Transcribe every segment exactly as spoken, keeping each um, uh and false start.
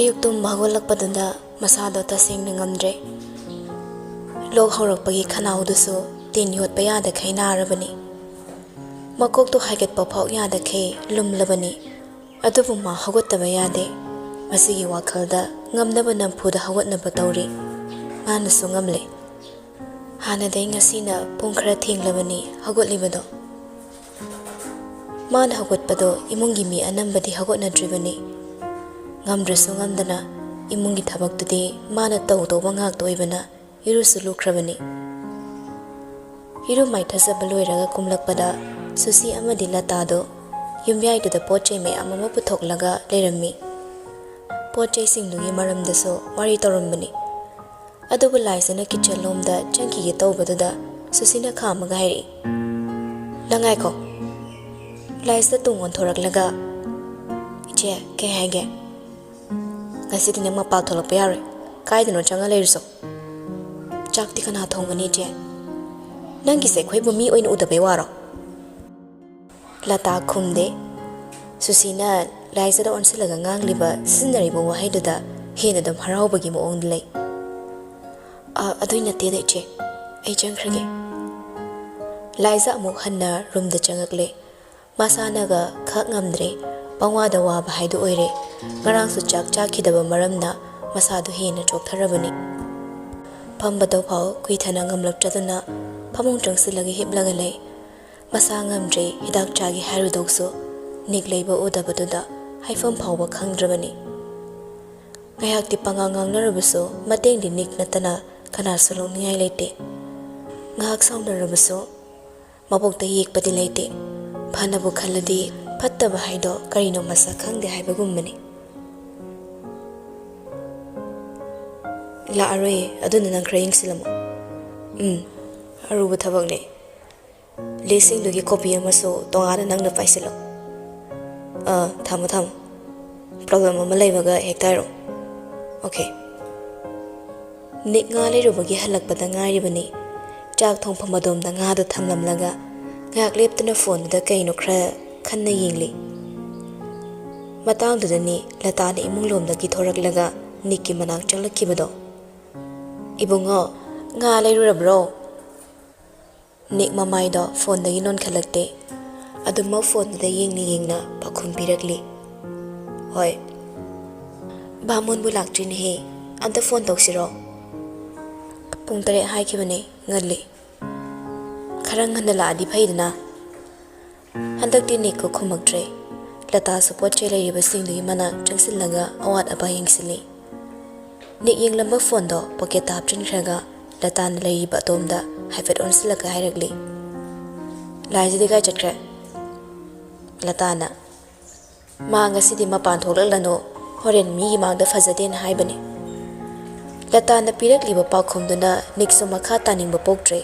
ꯑꯌꯨꯛ ꯇꯨꯝꯕ ꯍꯧꯒꯠꯂꯛꯄꯗꯨꯗ ꯃꯁꯥꯗꯣ ꯇꯁꯦꯡꯅ ꯉꯝꯗ꯭ꯔꯦ꯫ ꯂꯣꯛ ꯍꯧꯔꯛꯄꯒꯤ ꯈꯅꯥꯎꯗꯨꯁꯨ ꯇꯤꯟ ꯌꯣꯠꯄ ꯌꯥꯗꯈꯩ ꯅꯥꯔꯕꯅꯤ꯫ ꯃꯀꯣꯛꯇꯣ ꯍꯥꯏꯒꯠꯄ ꯐꯥꯎ ꯌꯥꯗꯈꯩ ꯂꯨꯝꯂꯕꯅꯤ꯫ ꯑꯗꯨꯕꯨ ꯃꯥ ꯍꯧꯒꯠꯇꯕ ꯌꯥꯗꯦ꯫ ꯃꯁꯤꯒꯤ ꯋꯥꯈꯜꯗ ꯉꯝꯅꯕ ꯅꯝꯐꯨꯗ ꯍꯧꯒꯠꯅꯕ ꯇꯧꯔꯤ꯫ ꯃꯥꯅꯁꯨ ꯉꯝꯂꯦ꯫ ꯍꯥꯟꯅꯗꯩ ꯉꯁꯤꯅ ꯄꯨꯡ ꯈꯔ ꯊꯦꯡꯂꯕꯅꯤ ꯍꯧꯒꯠꯂꯤꯕꯗꯣ꯫ ꯃꯥꯅ ꯍꯧꯒꯠꯄꯗꯣ ꯏꯃꯨꯡꯒꯤ ꯃꯤ ꯑꯅꯝꯕꯗꯤ ꯍꯧꯒꯠꯅꯗ꯭ꯔꯤꯕꯅꯤ꯫ ꯉꯝꯗ꯭ꯔꯁꯨ ꯉꯝꯗꯅ ꯏꯃꯨꯡꯒꯤ ꯊꯕꯛꯇꯨꯗꯤ ꯃꯥꯅ ꯇꯧꯗꯧꯕ ꯉꯥꯛꯇ ꯑꯣꯏꯕꯅ ꯏꯔꯨꯁꯨ ꯂꯨꯈ꯭ꯔꯕꯅꯤ꯫ ꯏꯔꯨ ꯃꯥꯏꯊꯖꯕ ꯂꯣꯏꯔꯒ ꯀꯨꯝꯂꯛꯄꯗ ꯁꯨꯁꯤ ꯑꯃꯗꯤ ꯂꯇꯥꯗꯣ ꯌꯨꯝꯌꯥꯏꯗꯨꯗ ꯄꯣꯠ ꯆꯩ ꯃꯌꯥꯝ ꯑꯃ ꯄꯨꯊꯣꯛꯂꯒ ꯂꯩꯔꯝꯃꯤ꯫ ꯄꯣꯠ ꯆꯩꯁꯤꯡꯗꯨꯒꯤ ꯃꯔꯝꯗꯁꯨ ꯋꯥꯔꯤ ꯇꯧꯔꯝꯕꯅꯤ꯫ ꯑꯗꯨꯕꯨ ꯂꯥꯏꯖꯅ ꯀꯤꯠꯆꯟ ꯂꯣꯝꯗ ꯆꯪꯈꯤꯒꯦ ꯇꯧꯕꯗꯨꯗ ꯁꯨꯁꯤꯅ ꯈꯥꯝꯃꯒ ꯍꯥꯏꯔꯛꯏ, "ꯅꯪ ꯉꯥꯏꯈꯣ꯫" ꯂꯥꯏꯖ ꯇꯨꯡ ꯑꯣꯟꯊꯣꯔꯛꯂꯒ, "ꯏꯆꯦ, ꯀꯩ ꯍꯥꯏꯒꯦ?" "ꯉꯁꯤꯗꯤ ꯅꯪ ꯃꯄꯥꯜ ꯊꯣꯛꯂꯛꯄ ꯌꯥꯔꯣꯏ꯫ ꯀꯥꯏꯗꯅꯣ ꯆꯪꯉ ꯂꯩꯔꯨꯆꯣ꯫" "ꯆꯥꯛꯇꯤ ꯀꯅꯥ ꯊꯣꯡꯒꯅꯤ, ꯏꯆꯦ?" "ꯅꯪꯒꯤꯁꯦ ꯑꯩꯈꯣꯏꯕꯨ ꯃꯤ ꯑꯣꯏꯅ ꯎꯗꯕꯩ ꯋꯥꯔꯣ?" ꯂꯇꯥ ꯈꯨꯝꯗꯦ꯫ ꯁꯨꯁꯤꯅ ꯂꯥꯏꯖꯗ ꯑꯣꯟꯁꯤꯜꯂꯒ ꯉꯥꯡꯂꯤꯕ, ꯁꯤꯖꯤꯟꯅꯔꯤꯕ ꯋꯥꯍꯩꯗꯨꯗ ꯍꯦꯟꯅ ꯑꯗꯨꯝ ꯍꯔꯥꯎꯕꯒꯤ ꯃꯑꯣꯡꯗ ꯂꯩ꯫ "ꯑ, ꯑꯗꯨꯏ ꯅꯠꯇꯦꯗ, ꯏꯆꯦ꯫ ꯑꯩ ꯆꯪꯈ꯭ꯔꯒꯦ꯫" ꯂꯥꯏꯖ ꯑꯃꯨꯛ ꯍꯟꯅ ꯔꯨꯝꯗ ꯆꯪꯉꯛꯂꯦ꯫ ꯃꯁꯥꯅꯒ ꯈꯛ ꯉꯝꯗ꯭ꯔꯦ꯫ ꯄꯪꯋꯥꯗ ꯋꯥꯕ ꯍꯥꯏꯗꯨ ꯑꯣꯏꯔꯦ꯫ ꯉꯔꯥꯡꯁꯨ ꯆꯥꯛ ꯆꯥꯈꯤꯗꯕ ꯃꯔꯝꯅ ꯃꯁꯥꯗꯨ ꯍꯦꯟꯅ ꯆꯣꯛꯊꯔꯕꯅꯤ꯫ ꯐꯝꯕꯗ ꯐꯥꯎ ꯀꯨꯏꯊꯅ ꯉꯝꯂꯛꯇ꯭ꯔꯗꯨꯅ ꯐꯃꯨꯡ ꯆꯪꯁꯤꯜꯂꯒ ꯍꯤꯞꯂꯒ ꯂꯩ꯫ ꯃꯁꯥ ꯉꯝꯗ꯭ꯔꯦ, ꯍꯤꯗꯥꯛ ꯆꯥꯒꯦ ꯍꯥꯏꯔꯨꯗꯧꯁꯨ ꯅꯤꯛ ꯂꯩꯕ ꯎꯗꯕꯗꯨꯗ ꯍꯥꯏꯐꯝ ꯐꯥꯎꯕ ꯈꯪꯗ꯭ꯔꯕꯅꯤ꯫ ꯉꯥꯏꯍꯥꯛꯇꯤ ꯄꯉꯥꯡ ꯉꯥꯡꯅꯔꯕꯁꯨ ꯃꯇꯦꯡꯗꯤ ꯅꯤꯛ ꯅꯠꯇꯅ ꯀꯅꯥꯁꯨ ꯂꯧꯅꯤꯡꯉꯥꯏ ꯂꯩꯇꯦ꯫ ꯉꯥꯏꯍꯥꯛ ꯁꯥꯎꯅꯔꯕꯁꯨ ꯃꯕꯣꯛꯇ ꯌꯦꯛꯄꯗꯤ ꯂꯩꯇꯦ꯫ ꯐꯅꯕꯨ ꯈꯜꯂꯗꯤ ꯐꯠꯇꯕ ꯍꯥꯏꯗꯣ ꯀꯔꯤꯅꯣ ꯃꯁꯛ ꯈꯪꯗꯦ ꯍꯥꯏꯕꯒꯨꯝꯕꯅꯤ꯫ "ꯂꯥꯛꯑꯔꯣꯏꯌꯦ, ꯑꯗꯨꯅ ꯅꯪ ꯈꯔ ꯌꯦꯡꯁꯤꯜꯂꯝꯃꯣ꯫" "ꯎꯝ, ꯑꯔꯨꯕ ꯊꯕꯛꯅꯦ꯫ ꯂꯤꯁꯁꯤꯡꯗꯨꯒꯤ ꯀꯣꯄꯤ ꯑꯃꯁꯨ ꯇꯣꯉꯥꯟꯅ ꯅꯪꯅ ꯄꯥꯏꯁꯤꯜꯂꯣ꯫" "ꯑꯥ, ꯊꯝꯃꯣ, ꯊꯝꯃꯣ꯫ ꯄ꯭ꯔꯣꯕ꯭ꯂꯦꯝ ꯑꯃ ꯂꯩꯕꯒ ꯍꯦꯛꯇ ꯍꯥꯏꯔꯛꯑꯣ꯫" "ꯑꯣꯀꯦ꯫" ꯅꯤꯛ ꯉꯥ ꯂꯩꯔꯨꯕꯒꯤ ꯍꯜꯂꯛꯄꯗ ꯉꯥꯏꯔꯤꯕꯅꯤ꯫ ꯆꯥꯛ ꯊꯣꯡꯐꯝ ꯑꯗꯣꯝꯗ ꯉꯥꯗꯨ ꯊꯝꯂꯝꯂꯒ ꯉꯥꯏꯍꯥꯛ ꯂꯦꯞꯇꯨꯅ ꯐꯣꯟꯗꯨꯗ ꯀꯩꯅꯣ ꯈꯔ ꯈꯟꯅ ꯌꯦꯡꯂꯤ꯫ ꯃꯇꯥꯡꯗꯨꯗꯅꯤ ꯂꯇꯥꯅ ꯏꯃꯨꯡ ꯂꯣꯝꯗꯒꯤ ꯊꯣꯔꯛꯂꯒ ꯅꯤꯛꯀꯤ ꯃꯅꯥꯛ ꯆꯪꯂꯛꯈꯤꯕꯗꯣ꯫ "ꯏꯕꯨꯡꯉꯣ, ꯉꯥ ꯂꯩꯔꯨꯔꯕ꯭ꯔꯣ?" ꯅꯤꯛ ꯃꯃꯥꯏꯗꯣ ꯐꯣꯟꯗꯒꯤ ꯅꯣꯟꯈꯠꯂꯛꯇꯦ꯫ ꯑꯗꯨꯃꯛ ꯐꯣꯟꯗꯨꯗ ꯌꯦꯡꯅ ꯌꯦꯡꯅ ꯄꯥꯎꯈꯨꯝ ꯄꯤꯔꯛꯂꯤ, "ꯍꯣꯏ꯫" "ꯕꯥꯃꯣꯟꯕꯨ ꯂꯥꯛꯇ꯭ꯔꯤꯅꯦꯍꯦ, ꯑꯝꯇ ꯐꯣꯟ ꯇꯧꯁꯤꯔꯣ?" "ꯄꯨꯡ ꯇꯔꯦꯠ ꯍꯥꯏꯈꯤꯕꯅꯦ, ꯉꯜꯂꯤ꯫ ꯈꯔ ꯉꯟꯅ ꯂꯥꯛꯑꯗꯤ ꯐꯩꯗꯅ꯫" ꯍꯟꯗꯛꯇꯤ ꯅꯤꯛꯀ ꯈꯨꯝꯃꯛꯇ꯭ꯔꯦ꯫ ꯂꯇꯥꯁꯨ ꯄꯣꯠ ꯆꯩ ꯂꯩꯔꯤꯕꯁꯤꯡꯗꯨꯒꯤ ꯃꯅꯥꯛ ꯆꯪꯁꯤꯜꯂꯒ ꯑꯋꯥꯠ ꯑꯄꯥ ꯌꯦꯡꯁꯤꯜꯂꯤ꯫ ꯅꯤꯛ ꯌꯦꯡꯂꯝꯕ ꯐꯣꯟꯗꯣ ꯄꯣꯀꯦꯠꯇ ꯍꯥꯞꯆꯤꯟꯈ꯭ꯔꯒ ꯂꯇꯥꯅ ꯂꯩꯔꯤꯕ ꯑꯗꯣꯝꯗ ꯍꯥꯏꯐꯦꯠ ꯑꯣꯟꯁꯤꯜꯂꯒ ꯍꯥꯏꯔꯛꯂꯤ, "ꯂꯥꯏꯖꯗꯤ ꯀꯥꯏ ꯆꯠꯈ꯭ꯔꯦ?" ꯂꯇꯥꯅ, "ꯃꯥ ꯉꯁꯤꯗꯤ ꯃꯄꯥꯟ ꯊꯣꯛꯂꯛꯂꯅꯨ, ꯍꯣꯔꯦꯟ ꯃꯤꯒꯤ ꯃꯥꯡꯗ ꯐꯖꯗꯦꯅ ꯍꯥꯏꯕꯅꯤ꯫" ꯂꯇꯥꯅ ꯄꯤꯔꯛꯂꯤꯕ ꯄꯥꯎꯈꯨꯝꯗꯨꯅ ꯅꯤꯛꯁꯨ ꯃꯈꯥ ꯇꯥꯅꯤꯡꯕ ꯄꯣꯛꯇ꯭ꯔꯦ꯫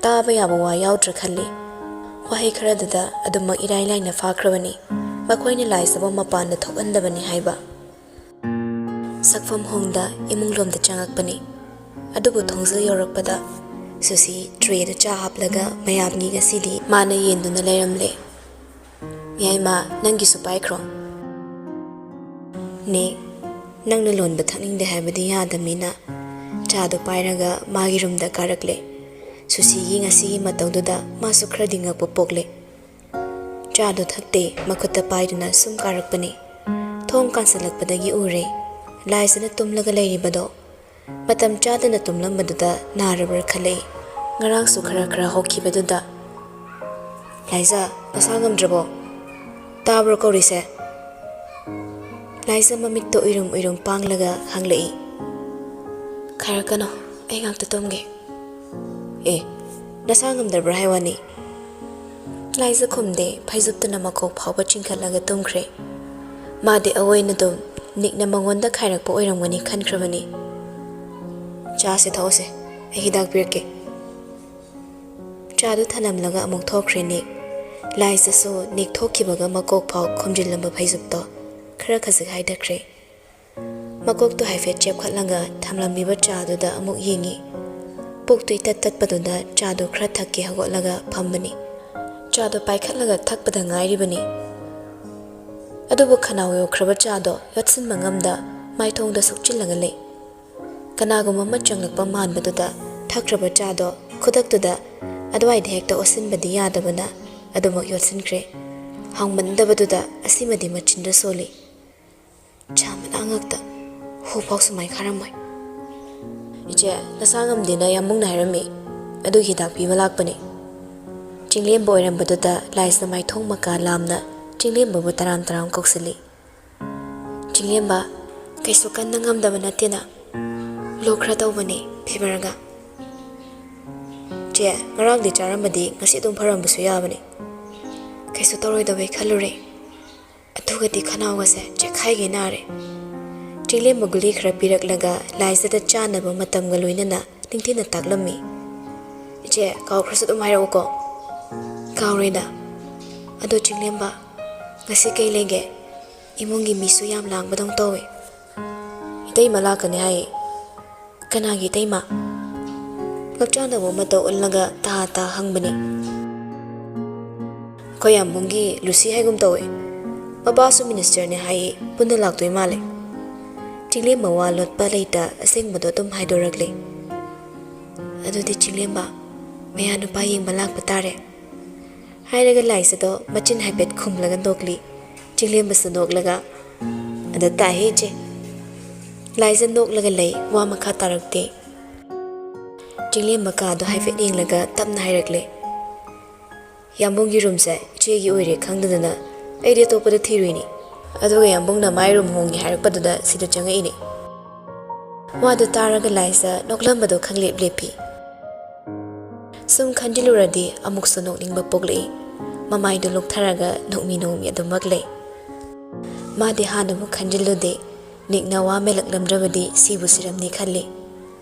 ꯇꯥꯕ ꯌꯥꯕ ꯋꯥ ꯌꯥꯎꯗ꯭ꯔ ꯈꯜꯂꯤ꯫ ꯋꯥꯍꯩ ꯈꯔꯗꯨꯗ ꯑꯗꯨꯃꯛ ꯏꯔꯥꯏ ꯂꯥꯏꯅ ꯐꯥꯈ꯭ꯔꯕꯅꯤ꯫ ꯃꯈꯣꯏꯅ ꯂꯥꯏꯖꯕ ꯃꯄꯥꯟꯗ ꯊꯣꯛꯍꯟꯗꯕꯅꯤ ꯍꯥꯏꯕ꯫ ꯁꯛꯐꯝ ꯍꯣꯡꯗ ꯏꯃꯨꯡꯂꯣꯝꯗ ꯆꯪꯉꯛꯄꯅꯤ꯫ ꯑꯗꯨꯕꯨ ꯊꯣꯡꯖꯤꯜ ꯌꯧꯔꯛꯄꯗ ꯁꯨꯁꯤ ꯇ꯭ꯔꯦꯗ ꯆꯥ ꯍꯥꯞꯂꯒ ꯃꯌꯥꯝꯒꯤ ꯉꯁꯤꯗꯤ ꯃꯥꯅ ꯌꯦꯟꯗꯨꯅ ꯂꯩꯔꯝꯂꯦ꯫ "ꯌꯥꯏꯃ, ꯅꯪꯒꯤꯁꯨ ꯄꯥꯏꯈ꯭ꯔꯣ꯫" "ꯅꯦ, ꯅꯪꯅ ꯂꯣꯟꯕ ꯊꯛꯅꯤꯡꯗꯦ ꯍꯥꯏꯕꯗꯤ ꯌꯥꯗꯕꯅꯤꯅ ꯆꯥꯗꯨ ꯄꯥꯏꯔꯒ ꯃꯥꯒꯤ ꯔꯨꯝꯗ ꯀꯥꯔꯛꯂꯦ꯫ ꯁꯨꯁꯤꯒꯤ ꯉꯁꯤꯒꯤ ꯃꯇꯧꯗꯨꯗ ꯃꯥꯁꯨ ꯈꯔꯗꯤ ꯉꯛꯄ ꯄꯣꯛꯂꯦ꯫ ꯆꯥꯗꯨ ꯊꯛꯇꯦ, ꯃꯈꯨꯠꯇ ꯄꯥꯏꯗꯨꯅ ꯁꯨꯝ ꯀꯥꯔꯛꯄꯅꯤ꯫ ꯊꯣꯡ ꯀꯥꯟꯁꯤꯜꯂꯛꯄꯗꯒꯤ ꯎꯔꯦ, ꯂꯥꯏꯖꯅ ꯇꯨꯝꯂꯒ ꯂꯩꯔꯤꯕꯗꯣ꯫ ꯃꯇꯝ ꯆꯥꯗꯅ ꯇꯨꯝꯂꯝꯕꯗꯨꯗ ꯅꯥꯔꯕ꯭ꯔꯥ ꯈꯜꯂꯛꯏ꯫ ꯉꯔꯥꯡꯁꯨ ꯈꯔ ꯈꯔ ꯍꯧꯈꯤꯕꯗꯨꯗ꯫ "ꯂꯥꯏꯖ, ꯅꯁꯥ ꯉꯝꯗ꯭ꯔꯕꯣ? ꯇꯥꯕ꯭ꯔꯣ ꯀꯧꯔꯤꯁꯦ?" ꯂꯥꯏꯖ ꯃꯃꯤꯠꯇ ꯎꯏꯔꯨꯝ ꯎꯏꯔꯨꯝ ꯄꯥꯡꯂꯒ ꯍꯪꯂꯛꯏ꯫ "ꯈꯥꯏꯔꯛꯀꯅꯣ, ꯑꯩ ꯉꯥꯛꯇ ꯇꯨꯝꯒꯦ꯫" "ꯑꯦ, ꯅꯁꯥ ꯉꯝꯗꯕ꯭ꯔꯥ ꯍꯥꯏ ꯋꯥꯅꯤ?" ꯂꯥꯏꯖ ꯈꯨꯝꯗꯦ, ꯐꯩꯖꯨꯞꯇꯨꯅ ꯃꯀꯣꯛ ꯐꯥꯎꯕ ꯆꯤꯡꯈꯠꯂꯒ ꯇꯨꯝꯈ꯭ꯔꯦ꯫ ꯃꯥꯗꯤ ꯑꯑꯣꯏꯅꯗꯨꯝ ꯅꯤꯛꯅ ꯃꯉꯣꯟꯗ ꯈꯥꯏꯔꯛꯄ ꯑꯣꯏꯔꯝꯒꯅꯤ ꯈꯟꯈ꯭ꯔꯕꯅꯤ꯫ "ꯆꯥꯁꯦ ꯊꯛꯑꯣꯁꯦ, ꯑꯩ ꯍꯤꯗꯥꯛ ꯄꯤꯔꯛꯀꯦ꯫" ꯆꯥꯗꯨ ꯊꯅꯝꯂꯒ ꯑꯃꯨꯛ ꯊꯣꯛꯈ꯭ꯔꯦ ꯅꯤꯛ꯫ ꯂꯥꯏꯖꯁꯨ ꯅꯤꯛ ꯊꯣꯛꯈꯤꯕꯒ ꯃꯀꯣꯛ ꯐꯥꯎ ꯈꯨꯝꯖꯤꯜꯂꯝꯕ ꯐꯩꯖꯨꯞꯇꯣ ꯈꯔ ꯈꯖꯤꯛ ꯍꯥꯏꯊꯈ꯭ꯔꯦ꯫ ꯃꯀꯣꯛꯇꯨ ꯍꯥꯏꯐꯦꯠ ꯆꯦꯞꯈꯠꯂꯒ ꯊꯝꯂꯝꯂꯤꯕ ꯆꯥꯗꯨꯗ ꯑꯃꯨꯛ ꯌꯦꯡꯉꯤ꯫ ꯄꯨꯛꯇꯨ ꯏꯇꯠ ꯇꯠꯄꯗꯨꯗ ꯆꯥꯗꯨ ꯈꯔ ꯊꯛꯀꯦ ꯍꯧꯒꯠꯂꯒ ꯐꯝꯕꯅꯤ꯫ ꯆꯥꯗꯨ ꯄꯥꯏꯈꯠꯂꯒ ꯊꯛꯄꯗ ꯉꯥꯏꯔꯤꯕꯅꯤ꯫ ꯑꯗꯨꯕꯨ ꯈꯅꯥꯎ ꯌꯧꯈ꯭ꯔꯕ ꯆꯥꯗꯣ ꯌꯣꯠꯁꯤꯟꯕ ꯉꯝꯗ ꯃꯥꯏꯊꯣꯡꯗ ꯁꯣꯛꯆꯤꯜꯂꯒ ꯂꯩ꯫ ꯀꯅꯥꯒꯨꯝꯕ ꯑꯃ ꯆꯪꯂꯛꯄ ꯃꯥꯟꯕꯗꯨꯗ ꯊꯛꯈ꯭ꯔꯕ ꯆꯥꯗꯣ ꯈꯨꯗꯛꯇꯨꯗ ꯑꯗꯨꯋꯥꯏꯗ ꯍꯦꯛꯇ ꯑꯣꯠꯁꯤꯟꯕꯗꯤ ꯌꯥꯗꯕꯅ ꯑꯗꯨꯃꯛ ꯌꯣꯠꯁꯤꯟꯈ꯭ꯔꯦ꯫ ꯍꯥꯎꯃꯟꯗꯕꯗꯨꯗ ꯑꯁꯤꯃꯗꯤ ꯃꯆꯤꯟꯗ ꯁꯣꯜꯂꯤ꯫ ꯆꯥ ꯃꯅꯥ ꯉꯥꯛꯇ ꯍꯨꯐꯥꯎ ꯁꯨꯃꯥꯏ ꯈꯥꯔꯝꯃꯣꯏ꯫ "ꯏꯆꯦ, ꯅꯁꯥ ꯉꯝꯗꯦꯅ ꯌꯥꯝꯕꯨꯡꯅ ꯍꯥꯏꯔꯝꯃꯤ꯫ ꯑꯗꯨꯒꯤ ꯍꯤꯗꯥꯛ ꯄꯤꯕ ꯂꯥꯛꯄꯅꯤ꯫" ꯆꯤꯡꯂꯦꯝꯕ ꯑꯣꯏꯔꯝꯕꯗꯨꯗ ꯂꯥꯏꯁꯅ ꯃꯥꯏꯊꯣꯡ ꯃꯀꯥ ꯂꯥꯝꯅ ꯆꯤꯡꯂꯦꯝꯕꯕꯨ ꯇꯔꯥꯝ ꯇꯔꯥꯝ ꯀꯧꯁꯤꯜꯂꯤ꯫ "ꯆꯤꯡꯂꯦꯝꯕ, ꯀꯩꯁꯨ ꯀꯟꯅ ꯉꯝꯗꯕ ꯅꯠꯇꯦꯅ꯫ ꯂꯣꯛ ꯈꯔ ꯇꯧꯕꯅꯦ, ꯐꯤꯚꯔꯒ꯫" "ꯆꯦ, ꯉꯔꯥꯡꯗꯤ ꯆꯥꯔꯝꯃꯗꯤ ꯉꯁꯤ ꯑꯗꯨꯝ ꯐꯔꯝꯕꯁꯨ ꯌꯥꯕꯅꯤ꯫ ꯀꯩꯁꯨ ꯇꯧꯔꯣꯏꯗꯕꯩ ꯈꯜꯂꯨꯔꯦ꯫ ꯑꯗꯨꯒꯗꯤ ꯈꯅꯥꯎꯒꯁꯦ ꯆꯦꯛꯈꯥꯏꯒꯩ ꯅꯥꯔꯦ꯫" ꯆꯤꯡꯂꯦꯝꯕ ꯒꯨꯂꯤ ꯈꯔ ꯄꯤꯔꯛꯂꯒ ꯂꯥꯏꯖꯗ ꯆꯥꯅꯕ ꯃꯇꯝꯒ ꯂꯣꯏꯅꯅ ꯅꯤꯡꯊꯤꯅ ꯇꯥꯛꯂꯝꯃꯤ꯫ "ꯏꯆꯦ, ꯀꯥꯎꯈ꯭ꯔꯁꯨ ꯑꯗꯨꯝ ꯍꯥꯏꯔꯛꯎꯀꯣ꯫" "ꯀꯥꯎꯔꯣꯏꯗ꯫ ꯑꯗꯣ ꯆꯤꯡꯂꯦꯝꯕ, ꯉꯁꯤ ꯀꯩ ꯂꯩꯒꯦ? ꯏꯃꯨꯡꯒꯤ ꯃꯤꯁꯨ ꯌꯥꯝ ꯂꯥꯡꯕꯗꯧ ꯇꯧꯋꯦ꯫" "ꯏꯇꯩꯃ ꯂꯥꯛꯀꯅꯤ ꯍꯥꯏꯌꯦ꯫" "ꯀꯅꯥꯒꯤ ꯏꯇꯩꯃ?" ꯉꯛꯆꯥꯟꯅꯕ ꯑꯃꯠꯇ ꯎꯠꯂꯒ ꯇꯥ ꯇꯥ ꯍꯪꯕꯅꯤ꯫ "ꯑꯩꯈꯣꯏ ꯌꯥꯝꯕꯨꯡꯒꯤ ꯂꯨꯁꯤ ꯍꯥꯏꯒꯨꯝ ꯇꯧꯋꯦ꯫ ꯃꯄꯥꯁꯨ ꯃꯤꯅꯤꯁꯇꯔꯅꯦ ꯍꯥꯏꯌꯦ, ꯄꯨꯟꯅ ꯂꯥꯛꯇꯣꯏ ꯃꯥꯜꯂꯦ꯫" ꯆꯤꯡꯂꯦꯝꯕ ꯋꯥ ꯂꯣꯠꯄ ꯂꯩꯇ ꯑꯁꯦꯡꯕꯗꯣ ꯑꯗꯨꯝ ꯍꯥꯏꯗꯣꯔꯛꯂꯦ꯫ "ꯑꯗꯨꯗꯤ ꯆꯤꯡꯂꯦꯝꯕ, ꯃꯌꯥ ꯅꯨꯄꯥ ꯌꯦꯡꯕ ꯂꯥꯛꯄ ꯇꯥꯔꯦ꯫" ꯍꯥꯏꯔꯒ ꯂꯥꯏꯖꯗꯣ ꯃꯆꯤꯟ ꯍꯥꯏꯐꯦꯠ ꯈꯨꯝꯂꯒ ꯅꯣꯛꯂꯤ꯫ ꯆꯤꯡꯂꯦꯝꯕꯁꯨ ꯅꯣꯛꯂꯒ, "ꯑꯗ ꯇꯥꯏꯍꯦ ꯏꯆꯦ꯫" ꯂꯥꯏꯖ ꯅꯣꯛꯂꯒ ꯂꯩ, ꯋꯥ ꯃꯈꯥ ꯇꯥꯔꯛꯇꯦ꯫ ꯆꯤꯡꯂꯦꯝꯕ ꯀꯥꯗꯣ ꯍꯥꯏꯐꯦꯠ ꯌꯦꯡꯂꯒ ꯇꯞꯅ ꯍꯥꯏꯔꯛꯂꯦ꯫ "ꯌꯥꯝꯕꯨꯡꯒꯤ ꯔꯨꯝꯁꯦ ꯏꯆꯦꯒꯤ ꯑꯣꯏꯔꯦ ꯈꯪꯗꯗꯅ ꯑꯩꯗꯤ ꯑꯇꯣꯞꯄꯗ ꯊꯤꯔꯨꯏꯅꯤ꯫ ꯑꯗꯨꯒ ꯌꯥꯝꯕꯨꯡꯅ ꯃꯥꯏ ꯔꯨꯝ ꯍꯣꯡꯉꯦ ꯍꯥꯏꯔꯛꯄꯗꯨꯗ ꯁꯤꯗ ꯆꯪꯉꯛꯏꯅꯤ꯫" ꯋꯥꯗꯨ ꯇꯥꯔꯒ ꯂꯥꯏꯖ ꯅꯣꯛꯂꯝꯕꯗꯣ ꯈꯪꯂꯦꯞ ꯂꯦꯞꯄꯤ꯫ ꯁꯨꯝ ꯈꯟꯖꯤꯜꯂꯨꯔꯗꯤ ꯑꯃꯨꯛꯁꯨ ꯅꯣꯛꯅꯤꯡꯕ ꯄꯣꯛꯂꯛꯏ꯫ ꯃꯃꯥꯏꯗꯨ ꯂꯨꯛꯊꯔꯒ ꯅꯣꯛꯃꯤ ꯅꯣꯛꯃꯤ ꯑꯗꯨꯃꯛ ꯂꯩ꯫ ꯃꯥꯗꯤ ꯍꯥꯟꯅꯕꯨ ꯈꯟꯖꯤꯜꯂꯨꯗꯦ, ꯅꯤꯛꯅ ꯋꯥ ꯃꯦꯜꯂꯛꯂꯝꯗ꯭ꯔꯕꯗꯤ ꯁꯤꯕꯨ ꯁꯤꯔꯝꯅꯤ ꯈꯜꯂꯤ꯫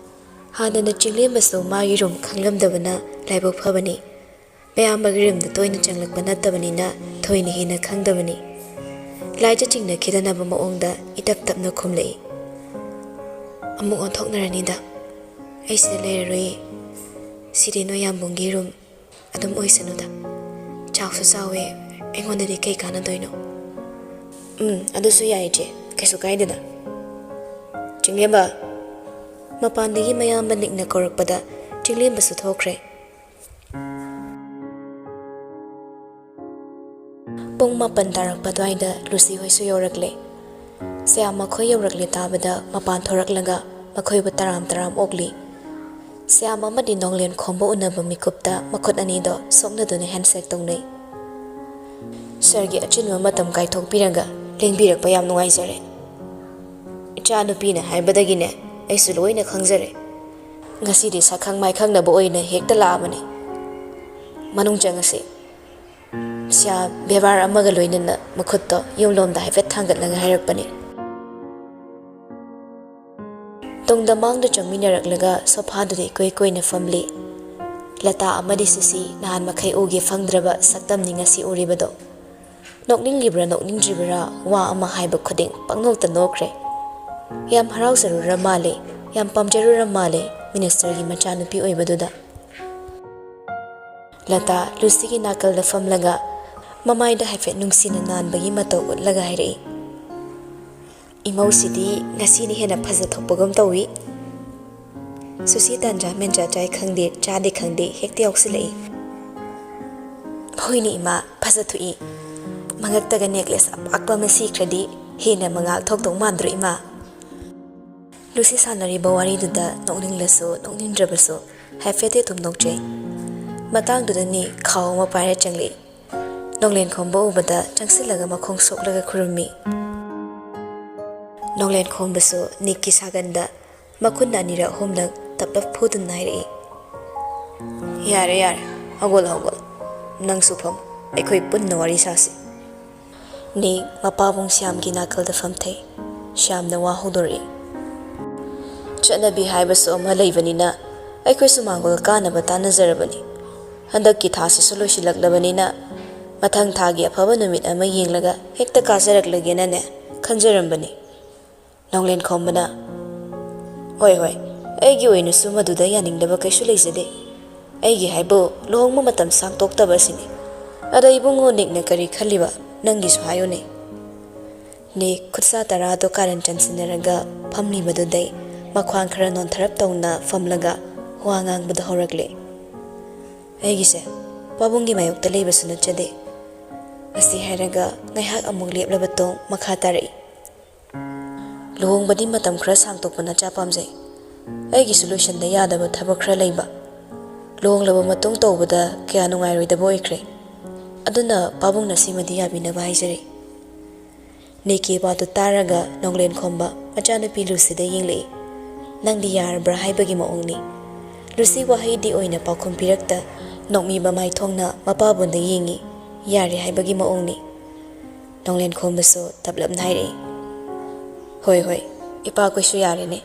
ꯍꯥꯟꯅꯅ ꯆꯤꯡꯂꯦꯝꯕꯁꯨ ꯃꯥꯒꯤ ꯔꯨꯝ ꯈꯪꯂꯝꯗꯕꯅ ꯂꯥꯏꯕꯛ ꯐꯕꯅꯤ꯫ ꯃꯌꯥꯝꯕꯒꯤ ꯔꯨꯝꯗ ꯇꯣꯏꯅ ꯆꯪꯂꯛꯄ ꯅꯠꯇꯕꯅꯤꯅ ꯊꯣꯏꯅ ꯍꯦꯟꯅ ꯈꯪꯗꯕꯅꯤ꯫ ꯂꯥꯏꯖ ꯆꯤꯡꯅꯈꯤꯗꯅꯕ ꯃꯑꯣꯡꯗ ꯏꯇꯞ ꯇꯞꯅ ꯈꯨꯝꯂꯛꯏ꯫ "ꯑꯃꯨꯛ ꯑꯣꯟꯊꯣꯛꯅꯔꯅꯤꯗ꯫ ꯑꯩ ꯁꯤꯗ ꯂꯩꯔꯔꯣꯏꯌꯦ꯫ ꯁꯤꯗꯤ ꯅꯣꯏ ꯌꯥꯝꯕꯨꯡꯒꯤ ꯔꯨꯝ ꯑꯗꯨꯝ ꯑꯣꯏꯁꯅꯨꯗ꯫ ꯆꯥꯎꯁꯨ ꯆꯥꯎꯋꯦ, ꯑꯩꯉꯣꯟꯗꯗꯤ ꯀꯩ ꯀꯥꯟꯅꯗꯣꯏꯅꯣ?" "ꯎꯝ, ꯑꯗꯨꯁꯨ ꯌꯥꯏ, ꯏꯆꯦ, ꯀꯩꯁꯨ ꯀꯥꯏꯗꯦꯗ꯫ ꯆꯤꯡꯂꯦꯝꯕ!" ꯃꯄꯥꯟꯗꯒꯤ ꯃꯌꯥꯝꯕ ꯅꯤꯛꯅ ꯀꯧꯔꯛꯄꯗ ꯆꯤꯡꯂꯦꯝꯕꯁꯨ ꯊꯣꯛꯈ꯭ꯔꯦ꯫ ꯄꯨꯡ ꯃꯥꯄꯟ ꯇꯥꯔꯛꯄ ꯑꯗꯨꯋꯥꯏꯗ ꯂꯨꯁꯤ ꯍꯣꯏꯁꯨ ꯌꯧꯔꯛꯂꯦ꯫ ꯁ꯭ꯌꯥꯝ ꯃꯈꯣꯏ ꯌꯧꯔꯛꯂꯦ ꯇꯥꯕꯗ ꯃꯄꯥꯟ ꯊꯣꯔꯛꯂꯒ ꯃꯈꯣꯏꯕꯨ ꯇꯔꯥꯝ ꯇꯔꯥꯝ ꯑꯣꯛꯂꯤ꯫ ꯁ꯭ꯌꯥꯝ ꯑꯃꯗꯤ ꯅꯣꯡꯂꯦꯟ ꯈꯣꯝꯕ ꯎꯅꯕ ꯃꯤꯀꯨꯞꯇ ꯃꯈꯨꯠ ꯑꯅꯤꯗꯣ ꯁꯣꯛꯅꯗꯨꯅ handshake ꯇꯧꯅꯩ꯫ "ꯁꯔꯒꯤ ꯑꯆꯤꯟꯕ ꯃꯇꯝ ꯀꯥꯏꯊꯣꯛꯄꯤꯔꯒ ꯂꯦꯡꯕꯤꯔꯛꯄ ꯌꯥꯝ ꯅꯨꯡꯉꯥꯏꯖꯔꯦ꯫ ꯏꯆꯥꯅꯨꯄꯤꯅ ꯍꯥꯏꯕꯗꯒꯤꯅꯦ ꯑꯩꯁꯨ ꯂꯣꯏꯅ ꯈꯪꯖꯔꯦ꯫ ꯉꯁꯤꯗꯤ ꯁꯛꯈꯪ ꯃꯥꯏꯈꯪꯅꯕ ꯑꯣꯏꯅ ꯍꯦꯛꯇ ꯂꯥꯛꯑꯕꯅꯤ꯫ ꯃꯅꯨꯡ ꯆꯪꯉꯁꯤ꯫" ꯁ꯭ꯌꯥꯝ ꯕꯦꯕꯥꯔ ꯑꯃꯒ ꯂꯣꯏꯅꯅ ꯃꯈꯨꯠꯇꯣ ꯌꯨꯝꯂꯣꯝꯗ ꯍꯥꯏꯐꯦꯠ ꯊꯥꯡꯒꯠꯂꯒ ꯍꯥꯏꯔꯛꯄꯅꯤ꯫ ꯇꯨꯡꯗ ꯃꯥꯡꯗ ꯆꯪꯃꯤꯟꯅꯔꯛꯂꯒ ꯁꯣꯐꯥꯗꯨꯗ ꯏꯀꯣꯏ ꯀꯣꯏꯅ ꯐꯝꯂꯤ꯫ ꯂꯇꯥ ꯑꯃꯗꯤ ꯁꯨꯁꯤ ꯅꯍꯥꯟ ꯃꯈꯩ ꯎꯒꯦ ꯐꯪꯗ꯭ꯔꯕ ꯁꯛꯇꯝꯅꯤ ꯉꯁꯤ ꯎꯔꯤꯕꯗꯣ꯫ ꯅꯣꯛꯅꯤꯡꯂꯤꯕ꯭ꯔꯥ ꯅꯣꯛꯅꯤꯡꯗ꯭ꯔꯤꯕ꯭ꯔꯥ ꯋꯥ ꯑꯃ ꯍꯥꯏꯕ ꯈꯨꯗꯤꯡ ꯄꯪꯅꯣꯛꯇ ꯅꯣꯛꯈ꯭ꯔꯦ꯫ ꯌꯥꯝ ꯍꯔꯥꯎꯖꯔꯨꯔ ꯃꯥꯜꯂꯦ, ꯌꯥꯝ ꯄꯥꯝꯖꯔꯨꯔ ꯃꯥꯜꯂꯦ ꯃꯤꯅꯤꯁꯇꯔꯒꯤ ꯃꯆꯥꯅꯨꯄꯤ ꯑꯣꯏꯕꯗꯨꯗ꯫ ꯂꯇꯥ ꯂꯨꯁꯤꯒꯤ ꯅꯥꯀꯜꯗ ꯐꯝꯂꯒ ꯃꯃꯥꯏꯗ ꯍꯥꯏꯐꯦꯠ ꯅꯨꯡꯁꯤꯅ ꯅꯥꯟꯕꯒꯤ ꯃꯇꯧ ꯎꯠꯂꯒ ꯍꯥꯏꯔꯛꯏ꯫ "ꯏꯃꯧꯁꯤꯗꯤ ꯉꯁꯤꯅ ꯍꯦꯟꯅ ꯐꯖꯊꯣꯛꯄꯒꯨꯝ ꯇꯧꯏ꯫ ꯁꯨꯁꯤ ꯇꯟꯖꯥ ꯃꯦꯟꯖꯥ ꯆꯥꯏ ꯈꯪꯗꯦ, ꯆꯥꯗꯦ ꯈꯪꯗꯦ, ꯍꯦꯛꯇ ꯌꯥꯎꯁꯤꯜꯂꯛꯏ꯫" "ꯍꯣꯏꯅꯦ ꯏꯃꯥ, ꯐꯖꯊꯣꯛꯏ꯫ ꯃꯉꯛꯇꯒ necklace ꯑꯄꯥꯛꯄ ꯑꯃ ꯁꯤꯈ꯭ꯔꯗꯤ ꯍꯦꯟꯅ ꯃꯉꯥꯜ ꯊꯣꯛꯇꯧ ꯃꯥꯟꯗ꯭ꯔꯣ ꯏꯃꯥ?" ꯂꯨꯁꯤ ꯁꯥꯟꯅꯔꯤꯕ ꯋꯥꯔꯤꯗꯨꯗ ꯅꯣꯛꯅꯤꯡꯂꯁꯨ ꯅꯣꯛꯅꯤꯡꯗ꯭ꯔꯕꯁꯨ ꯍꯥꯏꯐꯦꯠꯇꯤ ꯑꯗꯨꯝ ꯅꯣꯛꯆꯩ꯫ ꯃꯇꯥꯡꯗꯨꯗ ꯅꯤꯛ ꯈꯥꯎ ꯑꯃ ꯄꯥꯏꯔ ꯆꯪꯂꯛꯏ꯫ ꯅꯣꯡꯂꯦꯟ ꯈꯣꯝꯕ ꯎꯕꯗ ꯆꯪꯁꯤꯜꯂꯒ ꯃꯈꯣꯡ ꯁꯣꯛꯂꯒ ꯈꯨꯔꯨꯝꯃꯤ꯫ ꯅꯣꯡꯂꯦꯟ ꯈꯣꯝꯕꯁꯨ ꯅꯤꯛꯀꯤ ꯁꯥꯒꯟꯗ ꯃꯈꯨꯠꯅ ꯑꯅꯤꯔꯛ ꯑꯍꯨꯝꯂꯛ ꯇꯞ ꯇꯞ ꯐꯨꯗꯨꯅ ꯍꯥꯏꯔꯛꯏ꯫ "ꯌꯥꯔꯦ, ꯌꯥꯔꯦ, ꯍꯧꯒꯠꯂꯣ, ꯍꯧꯒꯠꯂꯣ꯫ ꯅꯪꯁꯨ ꯐꯝꯃꯨ, ꯑꯩꯈꯣꯏ ꯄꯨꯟꯅ ꯋꯥꯔꯤ ꯁꯥꯁꯤ꯫" ꯅꯤꯛ ꯃꯄꯥꯕꯨꯡ ꯁ꯭ꯌꯥꯝꯒꯤ ꯅꯥꯀꯜꯗ ꯐꯝꯊꯩ꯫ ꯁ꯭ꯌꯥꯝꯅ ꯋꯥ ꯍꯧꯗꯣꯔꯛꯏ꯫ "ꯆꯠꯅꯕꯤ ꯍꯥꯏꯕꯁꯨ ꯑꯃ ꯂꯩꯕꯅꯤꯅ ꯑꯩꯈꯣꯏꯁꯨ ꯃꯥꯡꯒꯣꯜ ꯀꯥꯅꯕ ꯇꯥꯟꯅꯖꯔꯕꯅꯤ꯫ ꯍꯟꯗꯛꯀꯤ ꯊꯥꯁꯤꯁꯨ ꯂꯣꯏꯁꯤꯜꯂꯛꯂꯕꯅꯤꯅ ꯃꯊꯪ ꯊꯥꯒꯤ ꯑꯐꯕ ꯅꯨꯃꯤꯠ ꯑꯃ ꯌꯦꯡꯂꯒ ꯍꯦꯛꯇ ꯀꯥꯖꯔꯛꯂꯒꯦꯅꯅꯦ ꯈꯟꯖꯔꯝꯕꯅꯤ꯫" ꯅꯣꯡꯂꯦꯟ ꯈꯣꯝꯕꯅ, "ꯍꯣꯏ, ꯍꯣꯏ, ꯑꯩꯒꯤ ꯑꯣꯏꯅꯁꯨ ꯃꯗꯨꯗ ꯌꯥꯅꯤꯡꯗꯕ ꯀꯩꯁꯨ ꯂꯩꯖꯗꯦ꯫ ꯑꯩꯒꯤ ꯍꯥꯏꯕꯨ ꯂꯨꯍꯣꯡꯕ ꯃꯇꯝ ꯁꯥꯡꯇꯣꯛꯇꯕ ꯑꯁꯤꯅꯤ꯫ ꯑꯗꯣ ꯏꯕꯨꯡꯉꯣ ꯅꯤꯛꯅ ꯀꯔꯤ ꯈꯜꯂꯤꯕ? ꯅꯪꯒꯤꯁꯨ ꯍꯥꯏꯌꯨꯅꯦ꯫" ꯅꯤꯛ ꯈꯨꯠꯁꯥ ꯇꯔꯥꯗꯣ ꯀꯥꯔꯟ ꯆꯟꯁꯤꯟꯅꯔꯒ ꯐꯝꯂꯤꯕꯗꯨꯗꯩ ꯃꯈ꯭ꯋꯥꯡ ꯈꯔ ꯅꯣꯟꯊꯔꯞ ꯇꯧꯅ ꯐꯝꯂꯒ ꯋꯥ ꯉꯥꯡꯕꯗ ꯍꯧꯔꯛꯂꯦ꯫ "ꯑꯩꯒꯤꯁꯦ ꯄꯥꯕꯨꯡꯒꯤ ꯃꯥꯌꯣꯛꯇ ꯂꯩꯕꯁꯨ ꯅꯠꯆꯗꯦ"꯫ ꯑꯁꯤ ꯍꯥꯏꯔꯒ ꯉꯥꯏꯍꯥꯛ ꯑꯃꯨꯛ ꯂꯦꯞꯂꯕ ꯇꯣꯡ ꯃꯈꯥ ꯇꯥꯔꯛꯏ꯫ "ꯂꯨꯍꯣꯡꯕꯗꯤ ꯃꯇꯝ ꯈꯔ ꯁꯥꯡꯇꯣꯛꯄ ꯅꯆꯥ ꯄꯥꯝꯖꯩ꯫ ꯑꯩꯒꯤꯁꯨ ꯂꯣꯏꯁꯤꯟꯗ ꯌꯥꯗꯕ ꯊꯕꯛ ꯈꯔ ꯂꯩꯕ꯫ ꯂꯨꯍꯣꯡꯂꯕ ꯃꯇꯨꯡ ꯇꯧꯕꯗ ꯀꯌꯥ ꯅꯨꯡꯉꯥꯏꯔꯣꯏꯗꯕ ꯑꯣꯏꯈ꯭ꯔꯦ꯫ ꯑꯗꯨꯅ ꯄꯥꯕꯨꯡꯅ ꯁꯤꯃꯗꯤ ꯌꯥꯕꯤꯅꯕ ꯍꯥꯏꯖꯔꯤ"꯫ ꯅꯤꯛꯀꯤ ꯋꯥꯗꯨ ꯇꯥꯔꯒ ꯅꯣꯡꯂꯦꯟ ꯈꯣꯝꯕ ꯃꯆꯥꯅꯨꯄꯤ ꯂꯨꯁꯤꯗ ꯌꯦꯡꯂꯛꯏ꯫ ꯅꯪꯗꯤ ꯌꯥꯔꯕ꯭ꯔꯥ ꯍꯥꯏꯕꯒꯤ ꯃꯑꯣꯡꯅꯤ꯫ ꯂꯨꯁꯤ ꯋꯥꯍꯩꯗꯤ ꯑꯣꯏꯅ ꯄꯥꯎꯈꯨꯝ ꯄꯤꯔꯛꯇ, ꯅꯣꯡꯃꯤꯕ ꯃꯥꯏꯊꯣꯡꯅ ꯃꯄꯥꯕꯨꯟꯗ ꯌꯦꯡꯉꯤ꯫ ꯌꯥꯔꯦ ꯍꯥꯏꯕꯒꯤ ꯃꯑꯣꯡꯅꯤ꯫ ꯅꯣꯡꯂꯦꯟ ꯈꯣꯝꯕꯁꯨ ꯇꯞꯂꯞꯅ ꯍꯥꯏꯔꯛꯏ꯫ "ꯍꯣꯏ, ꯍꯣꯏ, ꯏꯄꯥꯈꯣꯏꯁꯨ ꯌꯥꯔꯦꯅꯦ"꯫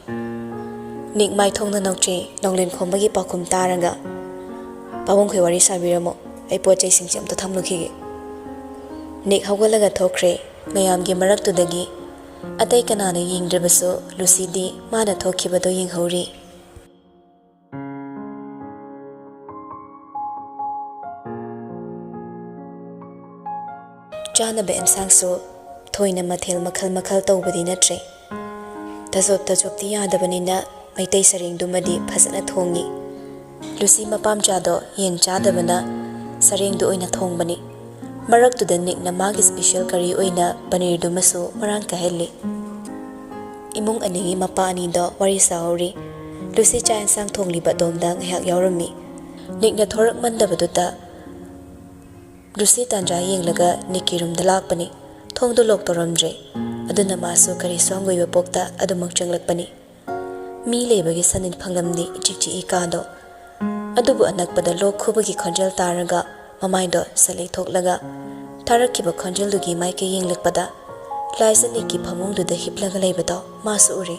ꯅꯤꯛ ꯃꯥꯏꯊꯣꯡꯗ ꯅꯣꯛꯆꯤ꯫ ꯅꯣꯡꯂꯦꯟ ꯈꯣꯝꯕꯒꯤ ꯄꯥꯎꯈꯨꯝ ꯇꯥꯔꯒ, "ꯄꯥꯕꯨꯡꯈꯣꯏ ꯋꯥꯔꯤ ꯁꯥꯕꯤꯔꯝꯃꯣ, ꯑꯩ ꯄꯣꯠ ꯆꯩꯁꯤꯡꯁꯦ ꯑꯝꯇ ꯊꯝꯂꯨꯈꯤꯒꯦ"꯫ ꯅꯤꯛ ꯍꯧꯒꯠꯂꯒ ꯊꯣꯛꯈ꯭ꯔꯦ꯫ ꯃꯌꯥꯝꯒꯤ ꯃꯔꯛꯇꯨꯗꯒꯤ ꯑꯇꯩ ꯀꯅꯥꯅ ꯌꯦꯡꯗ꯭ꯔꯕꯁꯨ ꯂꯨꯁꯤꯗꯤ ꯃꯥꯅ ꯊꯣꯛꯈꯤꯕꯗꯣ ꯌꯦꯡꯍꯧꯔꯤ꯫ ꯆꯥꯅꯕ ꯑꯦꯟꯁꯥꯡꯁꯨ ꯊꯣꯏꯅ ꯃꯊꯦꯜ ꯃꯈꯜ ꯃꯈꯜ ꯇꯧꯕꯗꯤ ꯅꯠꯇ꯭ꯔꯦ꯫ ꯇꯖꯣꯞ ꯇꯖꯣꯞꯇꯤ ꯌꯥꯗꯕꯅꯤꯅ ꯃꯩꯇꯩ ꯁꯔꯦꯡꯗꯨꯃꯗꯤ ꯐꯖꯅ ꯊꯣꯡꯉꯤ꯫ ꯂꯨꯁꯤ ꯃꯄꯥꯝꯆꯥꯗꯣ ꯌꯦꯟ ꯆꯥꯗꯕꯅ ꯁꯔꯦꯡꯗꯨ ꯑꯣꯏꯅ ꯊꯣꯡꯕꯅꯤ꯫ ꯃꯔꯛꯇꯨꯗ ꯅꯤꯛꯅ ꯃꯥꯒꯤ ꯁ꯭ꯄꯤꯁꯦꯜ ꯀꯔꯤ ꯑꯣꯏꯅ ꯄꯅꯤꯔꯗꯨꯃꯁꯨ ꯃꯔꯥꯡ ꯀꯥꯏꯍꯜꯂꯤ꯫ ꯏꯃꯨꯡ ꯑꯅꯤꯒꯤ ꯃꯄꯥ ꯑꯅꯤꯗꯣ ꯋꯥꯔꯤ ꯁꯥꯍꯧꯔꯤ꯫ ꯂꯨꯁꯤ ꯆꯥꯛ ꯌꯦꯟꯁꯥꯡ ꯊꯣꯡꯂꯤꯕ ꯑꯗꯣꯝꯗ ꯉꯥꯏꯍꯥꯛ ꯌꯥꯎꯔꯝꯃꯤ꯫ ꯅꯤꯛꯅ ꯊꯣꯔꯛꯃꯟꯗꯕꯗꯨꯗ ꯂꯨꯁꯤ ꯇꯥꯟꯖꯥ ꯌꯦꯡꯂꯒ ꯅꯤꯛꯀꯤ ꯔꯨꯝꯗ ꯂꯥꯛꯄꯅꯤ꯫ ꯊꯣꯡꯗꯨ ꯂꯣꯛ ꯇꯧꯔꯝꯗ꯭ꯔꯦ꯫ ꯑꯗꯨꯅ ꯃꯥꯁꯨ ꯀꯔꯤ ꯁꯣꯝꯒꯣꯏꯕ ꯄꯣꯛꯇ ꯑꯗꯨꯃꯛ ꯆꯪꯂꯛꯄꯅꯤ꯫ ꯃꯤ ꯂꯩꯕꯒꯤ ꯁꯟꯅꯤꯟ ꯐꯪꯂꯝꯗꯦ ꯏꯆꯤꯛ ꯆꯤꯛꯏ ꯀꯥꯗꯣ꯫ ꯑꯗꯨꯕꯨ ꯑꯅꯛꯄꯗ ꯂꯣꯛ ꯈꯨꯕꯒꯤ ꯈꯣꯟꯖꯦꯜ ꯇꯥꯔꯒ ꯃꯃꯥꯏꯗꯣ ꯁꯠ ꯂꯩꯊꯣꯛꯂꯒ ꯊꯥꯔꯛꯈꯤꯕ ꯈꯣꯟꯖꯦꯜꯗꯨꯒꯤ ꯃꯥꯏꯀꯩ ꯌꯦꯡꯂꯛꯄꯗ ꯂꯥꯏꯖꯥ ꯅꯤꯛꯀꯤ ꯐꯃꯨꯡꯗꯨꯗ ꯍꯤꯞꯂꯒ ꯂꯩꯕꯗꯣ ꯃꯥꯁꯨ ꯎꯔꯦ꯫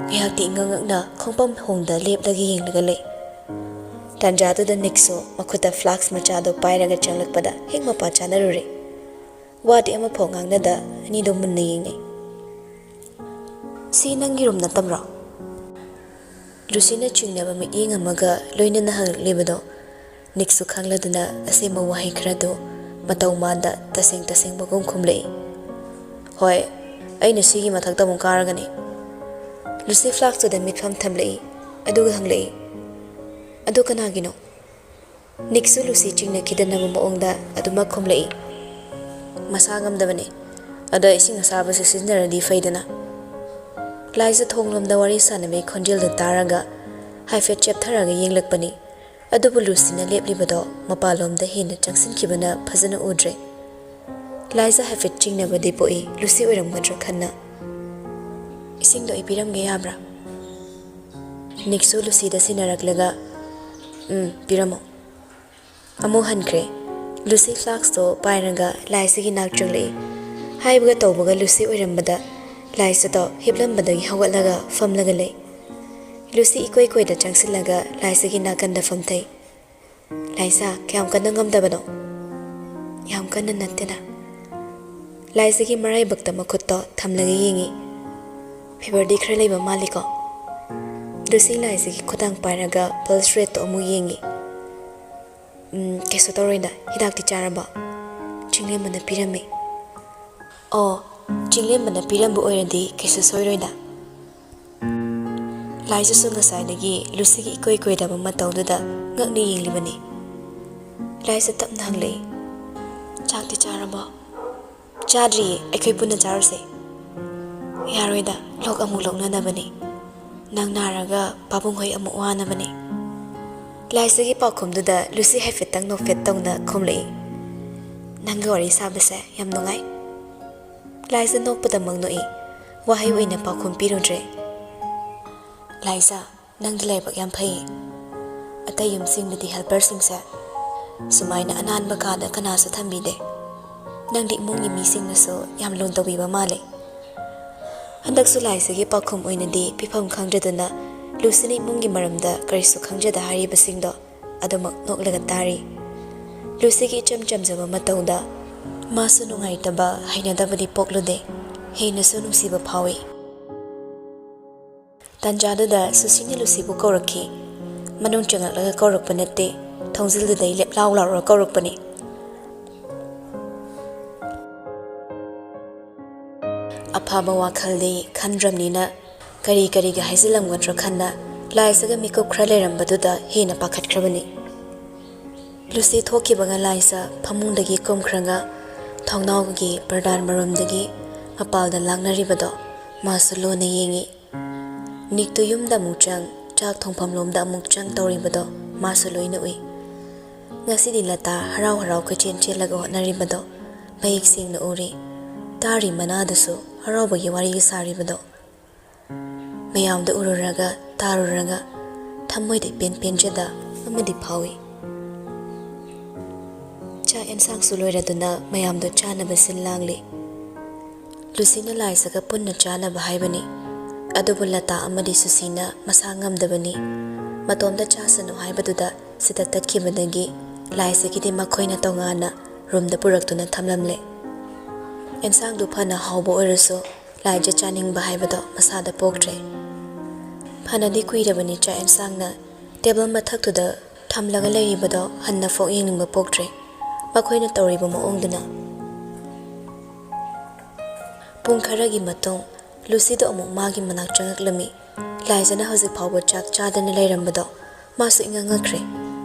ꯉꯥꯏꯍꯥꯛꯇꯤ ꯏꯉꯛ ꯉꯛꯅ ꯈꯣꯡꯐꯝ ꯍꯣꯡꯗ ꯂꯦꯞꯂꯒ ꯌꯦꯡꯂꯒ ꯂꯩ꯫ ꯇꯥꯟꯖꯥꯗꯨꯗ ꯅꯤꯛꯁꯨ ꯃꯈꯨꯠꯇ ꯐ꯭ꯂꯥꯛꯁ ꯃꯆꯥꯗꯨ ꯄꯥꯏꯔꯒ ꯆꯪꯂꯛꯄꯗ ꯍꯦꯛ ꯃꯄꯥ ꯆꯥꯅꯔꯨꯔꯦ꯫ ꯋꯥꯗꯤ ꯑꯃꯐꯥꯎ ꯉꯥꯡꯅꯗ ꯑꯅꯤꯗꯣ ꯃꯨꯟꯅ ꯌꯦꯡꯅꯩ꯫ "ꯁꯤ ꯅꯪꯒꯤ ꯔꯨꯝ ꯅꯠꯇꯕ꯭ꯔꯣ?" ꯂꯨꯁꯤꯅ ꯆꯤꯡꯅꯕ ꯃꯤꯠꯌꯦꯡ ꯑꯃꯒ ꯂꯣꯏꯅꯅ ꯍꯪꯂꯛꯂꯤꯕꯗꯣ ꯅꯤꯛꯁꯨ ꯈꯪꯂꯗꯨꯅ ꯑꯁꯦꯡꯕ ꯋꯥꯍꯩ ꯈꯔꯗꯨ ꯃꯇꯧ ꯃꯥꯟꯗ ꯇꯁꯦꯡ ꯇꯁꯦꯡꯕꯒꯨꯝ ꯈꯨꯝꯂꯛꯏ꯫ "ꯍꯣꯏ, ꯑꯩꯅ ꯁꯤꯒꯤ ꯃꯊꯛꯇ ꯑꯃꯨꯛ ꯀꯥꯔꯒꯅꯤ꯫" ꯂꯨꯁꯤ ꯐ꯭ꯂꯥꯛꯁꯇꯨꯗ ꯃꯤꯠꯐꯝ ꯊꯝꯂꯛꯏ, ꯑꯗꯨꯒ ꯍꯪꯂꯛꯏ, "ꯑꯗꯨ ꯀꯅꯥꯒꯤꯅꯣ?" ꯅꯤꯛꯁꯨ ꯂꯨꯁꯤ ꯆꯤꯡꯅꯈꯤꯗꯅꯕ ꯃꯑꯣꯡꯗ ꯑꯗꯨꯃꯛ ꯈꯨꯝꯂꯛꯏ, "ꯃꯁꯥ ꯉꯝꯗꯕꯅꯤ꯫ ꯑꯗꯣ ꯏꯁꯤꯡ ꯑꯁꯥꯕꯁꯦ ꯁꯤꯖꯤꯟꯅꯔꯗꯤ ꯐꯩꯗꯅ꯫" ꯂꯥꯏꯖꯥ ꯊꯣꯡꯂꯣꯝꯗ ꯋꯥꯔꯤ ꯁꯥꯟꯅꯕꯒꯤ ꯈꯣꯟꯖꯦꯜꯗꯨ ꯇꯥꯔꯒ ꯍꯥꯏꯐꯦꯠ ꯆꯦꯞꯊꯔꯒ ꯌꯦꯡꯂꯛꯄꯅꯤ꯫ ꯑꯗꯨꯕꯨ ꯂꯨꯁꯤꯅ ꯂꯦꯞꯂꯤꯕꯗꯣ ꯃꯄꯥꯟꯂꯣꯝꯗ ꯍꯦꯟꯅ ꯆꯪꯁꯤꯟꯈꯤꯕꯅ ꯐꯖꯅ ꯎꯗ꯭ꯔꯦ꯫ ꯂꯥꯏꯖꯥ ꯍꯥꯏꯐꯦꯠ ꯆꯤꯡꯅꯕꯗꯤ ꯄꯣꯛꯏ, ꯂꯨꯁꯤ ꯑꯣꯏꯔꯝꯒꯗ꯭ꯔꯥ ꯈꯟꯅ꯫ "ꯏꯁꯤꯡꯗꯣ ꯑꯩ ꯄꯤꯔꯝꯒꯦ ꯌꯥꯕ꯭ꯔꯥ?" ꯅꯤꯛꯁꯨ ꯂꯨꯁꯤꯗ ꯁꯤꯟꯅꯔꯛꯂꯒ, "ꯎꯝ, ꯄꯤꯔꯝꯃꯣ꯫" ꯑꯃꯨꯛ ꯍꯟꯈ꯭ꯔꯦ꯫ ꯂꯨꯁꯤ ꯐ꯭ꯂꯥꯛꯁꯇꯣ ꯄꯥꯏꯔꯒ ꯂꯥꯏꯖꯥꯒꯤ ꯅꯥꯛ ꯆꯪꯂꯛꯏ꯫ ꯍꯥꯏꯕꯒ ꯇꯧꯕꯒ ꯂꯨꯁꯤ ꯑꯣꯏꯔꯝꯕꯗ ꯂꯥꯏꯖꯥꯗꯣ ꯍꯤꯞꯂꯝꯕꯗꯒꯤ ꯍꯧꯒꯠꯂꯒ ꯐꯝꯂꯒ ꯂꯩ꯫ ꯂꯨꯁꯤ ꯏꯀꯣꯏ ꯀꯣꯏꯗ ꯆꯪꯁꯤꯜꯂꯒ ꯂꯥꯏꯖꯥꯒꯤ ꯅꯥꯀꯟꯗ ꯐꯝꯊꯩ꯫ "ꯂꯥꯏꯖꯥ, ꯀꯌꯥꯝ ꯀꯟꯅ ꯉꯝꯗꯕꯅꯣ?" "ꯌꯥꯝ ꯀꯟꯅ ꯅꯠꯇꯦꯗ꯫" ꯂꯥꯏꯖꯥꯒꯤ ꯃꯔꯥꯏꯕꯛꯇ ꯃꯈꯨꯠꯇꯣ ꯊꯝꯂꯒ ꯌꯦꯡꯉꯤ꯫ "ꯐꯤꯚꯔꯗꯤ ꯈꯔ ꯂꯩꯕ ꯃꯥꯜꯂꯤꯀꯣ?" ꯂꯨꯁꯤ ꯂꯥꯏꯖꯥꯒꯤ ꯈꯨꯗꯥꯡ ꯄꯥꯏꯔꯒ ꯄꯜꯁ ꯔꯦꯠꯇꯣ ꯑꯃꯨꯛ ꯌꯦꯡꯉꯤ꯫ "ꯎꯝ, ꯀꯩꯁꯨ ꯇꯧꯔꯣꯏꯗ꯫ ꯍꯤꯗꯥꯛꯇꯤ ꯆꯥꯔꯕꯣ?" "ꯆꯤꯡꯂꯦꯝꯕꯅ ꯄꯤꯔꯝꯃꯤ꯫" "ꯑꯣ, ꯆꯤꯡꯂꯦꯝꯕꯅ ꯄꯤꯔꯝꯕ ꯑꯣꯏꯔꯗꯤ ꯀꯩꯁꯨ ꯁꯣꯏꯔꯣꯏꯗ꯫" ꯂꯥꯏꯖꯥꯁꯨ ꯉꯁꯥꯏꯗꯒꯤ ꯂꯨꯁꯤꯒꯤ ꯏꯀꯣꯏ ꯀꯣꯏꯗꯕ ꯃꯇꯧꯗꯨꯗ ꯉꯛꯅ ꯌꯦꯡꯂꯤꯕꯅꯤ꯫ ꯂꯥꯏꯖꯥ ꯇꯞꯅ ꯍꯪꯂꯛꯏ, "ꯆꯥꯛꯇꯤ ꯆꯥꯔꯕꯣ?" "ꯆꯥꯗ꯭ꯔꯤꯌꯦ, ꯑꯩꯈꯣꯏ ꯄꯨꯟꯅ ꯆꯥꯔꯨꯁꯦ꯫" "ꯌꯥꯔꯣꯏꯗ, ꯂꯣꯛ ꯑꯃꯨꯛ ꯂꯧꯅꯅꯕꯅꯤ꯫ ꯅꯪ ꯅꯥꯔꯒ ꯄꯥꯕꯨꯡ ꯍꯣꯏ ꯑꯃꯨꯛ ꯋꯥꯅꯕꯅꯤ꯫" ꯂꯥꯏꯖꯥꯒꯤ ꯄꯥꯎꯈꯨꯝꯗꯨꯗ ꯂꯨꯁꯤ ꯍꯥꯏꯐꯦꯠꯇꯪ ꯅꯣꯛꯐꯦꯠ ꯇꯧꯅ ꯈꯨꯝꯂꯛꯏ, "ꯅꯪꯒ ꯋꯥꯔꯤ ꯁꯥꯕꯁꯦ ꯌꯥꯝ ꯅꯨꯡꯉꯥꯏ꯫" ꯂꯥꯏꯖꯥ ꯅꯣꯛꯄꯗ ꯃꯪ ꯅꯣꯛꯏ, ꯋꯥꯍꯩ ꯑꯣꯏꯅ ꯄꯥꯎꯈꯨꯝ ꯄꯤꯔꯨꯗ꯭ꯔꯦ꯫ "ꯂꯥꯏꯖꯥ, ꯅꯪꯗꯤ ꯂꯥꯏꯕꯛ ꯌꯥꯝ ꯐꯩ꯫ ꯑꯇꯩ ꯌꯨꯝꯁꯤꯡꯗꯗꯤ ꯍꯦꯜꯄꯔꯁꯤꯡꯁꯦ ꯁꯨꯃꯥꯏꯅ ꯑꯅꯥꯟꯕ ꯀꯥꯗ ꯀꯅꯥꯁꯨ ꯊꯝꯕꯤꯗꯦ꯫ ꯅꯪꯗꯤ ꯏꯃꯨꯡꯒꯤ ꯃꯤꯁꯤꯡꯅꯁꯨ ꯌꯥꯝ ꯂꯨꯅ ꯇꯧꯕꯤꯕ ꯃꯥꯜꯂꯦ꯫" ꯍꯟꯗꯛꯁꯨ ꯂꯥꯏꯖꯥꯒꯤ ꯄꯥꯎꯈꯨꯝ ꯑꯣꯏꯅꯗꯤ ꯄꯤꯐꯝ ꯈꯪꯗ꯭ꯔꯗꯨꯅ ꯂꯨꯁꯤꯅ ꯏꯃꯨꯡꯒꯤ ꯃꯔꯝꯗ ꯀꯔꯤꯁꯨ ꯈꯪꯖꯗ ꯍꯥꯏꯔꯤꯕꯁꯤꯡꯗꯣ ꯑꯗꯨꯃꯛ ꯅꯣꯛꯂꯒ ꯇꯥꯔꯤ꯫ ꯂꯨꯁꯤꯒꯤ ꯏꯆꯝ ꯆꯝꯖꯕ ꯃꯇꯧꯗ ꯃꯥꯁꯨ ꯅꯨꯡꯉꯥꯏꯇꯕ, ꯍꯩꯅꯗꯕꯗꯤ ꯄꯣꯛꯂꯨꯗꯦ, ꯍꯦꯟꯅꯁꯨ ꯅꯨꯡꯁꯤꯕ ꯐꯥꯎꯏ꯫ ꯇꯟꯖꯥꯗꯨꯗ ꯁꯨꯁꯤꯅ ꯂꯨꯁꯤꯕꯨ ꯀꯧꯔꯛꯈꯤ꯫ ꯃꯅꯨꯡ ꯆꯪꯂꯛꯂꯒ ꯀꯧꯔꯛꯄ ꯅꯠꯇꯦ, ꯊꯣꯡꯖꯤꯜꯗꯨꯗꯩ ꯂꯦꯞ ꯂꯥꯎ ꯂꯥꯎꯔꯒ ꯀꯧꯔꯛꯄꯅꯤ꯫ ꯐꯕ ꯋꯥꯈꯜꯗꯤ ꯈꯟꯗ꯭ꯔꯕꯅꯤꯅ ꯀꯔꯤ ꯀꯔꯤꯒ ꯍꯥꯏꯖꯤꯜꯂꯝꯒꯗ꯭ꯔꯥ ꯈꯟꯅ ꯂꯥꯏꯖꯒ ꯃꯤꯀꯨꯞ ꯈꯔ ꯂꯩꯔꯝꯕꯗꯨꯗ ꯍꯦꯟꯅ ꯄꯥꯈꯠꯈ꯭ꯔꯕꯅꯤ꯫ ꯂꯨꯁꯤ ꯊꯣꯛꯈꯤꯕꯒ ꯂꯥꯏꯖ ꯐꯃꯨꯡꯗꯒꯤ ꯀꯨꯝꯈ꯭ꯔꯒ ꯊꯣꯡꯅꯥꯎꯒꯤ ꯄꯔꯗꯥꯟ ꯃꯔꯨꯝꯗꯒꯤ ꯃꯄꯥꯜꯗ ꯂꯥꯛꯅꯔꯤꯕꯗꯣ ꯃꯥꯁꯨ ꯂꯣꯟꯅ ꯌꯦꯡꯉꯤ꯫ ꯅꯤꯛꯇꯨ ꯌꯨꯝꯗ ꯑꯃꯨꯛ ꯆꯪ, ꯆꯥꯛ ꯊꯣꯡꯐꯝ ꯂꯣꯝꯗ ꯑꯃꯨꯛ ꯆꯪ ꯇꯧꯔꯤꯕꯗꯣ ꯃꯥꯁꯨ ꯂꯣꯏꯅ ꯎꯏ꯫ ꯉꯁꯤꯗꯤ ꯂꯇꯥ ꯍꯔꯥꯎ ꯍꯔꯥꯎ ꯀꯣꯏꯆꯦꯟ ꯆꯦꯜꯂꯒ ꯍꯣꯠꯅꯔꯤꯕꯗꯣ ꯃꯌꯦꯛ ꯁꯦꯡꯅ ꯎꯔꯤ꯫ ꯇꯥꯔꯤ ꯃꯅꯥꯗꯨꯁꯨ ꯍꯔꯥꯎꯕꯒꯤ ꯋꯥꯔꯤ ꯁꯥꯔꯤꯕꯗꯣ ꯃꯌꯥꯝꯗ ꯎꯔꯨꯔꯒ ꯇꯥꯔꯨꯔꯒ ꯊꯃꯣꯏꯗ ꯏꯄꯦꯟ ꯄꯦꯟꯖꯗ ꯑꯃꯗꯤ ꯐꯥꯎꯏ꯫ ꯆꯥꯛ ꯑꯦꯟꯁꯥꯡꯁꯨ ꯂꯣꯏꯔꯗꯨꯅ ꯃꯌꯥꯝꯗꯣ ꯆꯥꯅꯕ ꯁꯤꯜ ꯂꯥꯡꯂꯤ꯫ ꯂꯨꯁꯤꯅ ꯂꯥꯏꯖꯒ ꯄꯨꯟꯅ ꯆꯥꯅꯕ ꯍꯥꯏꯕꯅꯤ꯫ ꯑꯗꯨꯕꯨ ꯂꯇꯥ ꯑꯃꯗꯤ ꯁꯨꯁꯤꯅ ꯃꯁꯥ ꯉꯝꯗꯕꯅꯤ꯫ ꯃꯇꯣꯝꯇ ꯆꯥꯁꯅꯨ ꯍꯥꯏꯕꯗꯨꯗ ꯁꯤꯗ ꯇꯠꯈꯤꯕꯗꯒꯤ ꯂꯥꯏꯖꯒꯤꯗꯤ ꯃꯈꯣꯏꯅ ꯇꯣꯉꯥꯟꯅ ꯔꯨꯝꯗ ꯄꯨꯔꯛꯇꯨꯅ ꯊꯝꯂꯝꯂꯦ꯫ ꯑꯦꯟꯁꯥꯡꯗꯨ ꯐꯅ ꯍꯥꯎꯕ ꯑꯣꯏꯔꯁꯨ ꯂꯥꯏꯖ ꯆꯥꯅꯤꯡꯕ ꯍꯥꯏꯕꯗꯣ ꯃꯁꯥꯗ ꯄꯣꯛꯇ꯭ꯔꯦ꯫ ꯐꯅꯗꯤ ꯀꯨꯏꯔꯕꯅꯤ ꯆꯥꯛ ꯑꯦꯟꯁꯥꯡꯅ ꯇꯦꯕꯜ ꯃꯊꯛꯇꯨꯗ ꯊꯝꯂꯒ ꯂꯩꯔꯤꯕꯗꯣ ꯍꯟꯅ ꯐꯥꯎ ꯌꯦꯡꯅꯤꯡꯕ ꯄꯣꯛꯇ꯭ꯔꯦ꯫ ꯃꯈꯣꯏꯅ ꯇꯧꯔꯤꯕ ꯃꯑꯣꯡꯗꯨꯅ꯫ ꯄꯨꯡ ꯈꯔꯒꯤ ꯃꯇꯨꯡ ꯂꯨꯁꯤꯗꯣ ꯑꯃꯨꯛ ꯃꯥꯒꯤ ꯃꯅꯥꯛ ꯆꯪꯉꯛꯂꯝꯃꯤ꯫ ꯂꯥꯏꯖꯅ ꯍꯧꯖꯤꯛ ꯐꯥꯎꯕ ꯆꯥꯛ ꯆꯥꯗꯅ ꯂꯩꯔꯝꯕꯗꯣ ꯃꯥꯁꯨ ꯏꯉꯛ ꯉꯛꯈ꯭ꯔꯦ꯫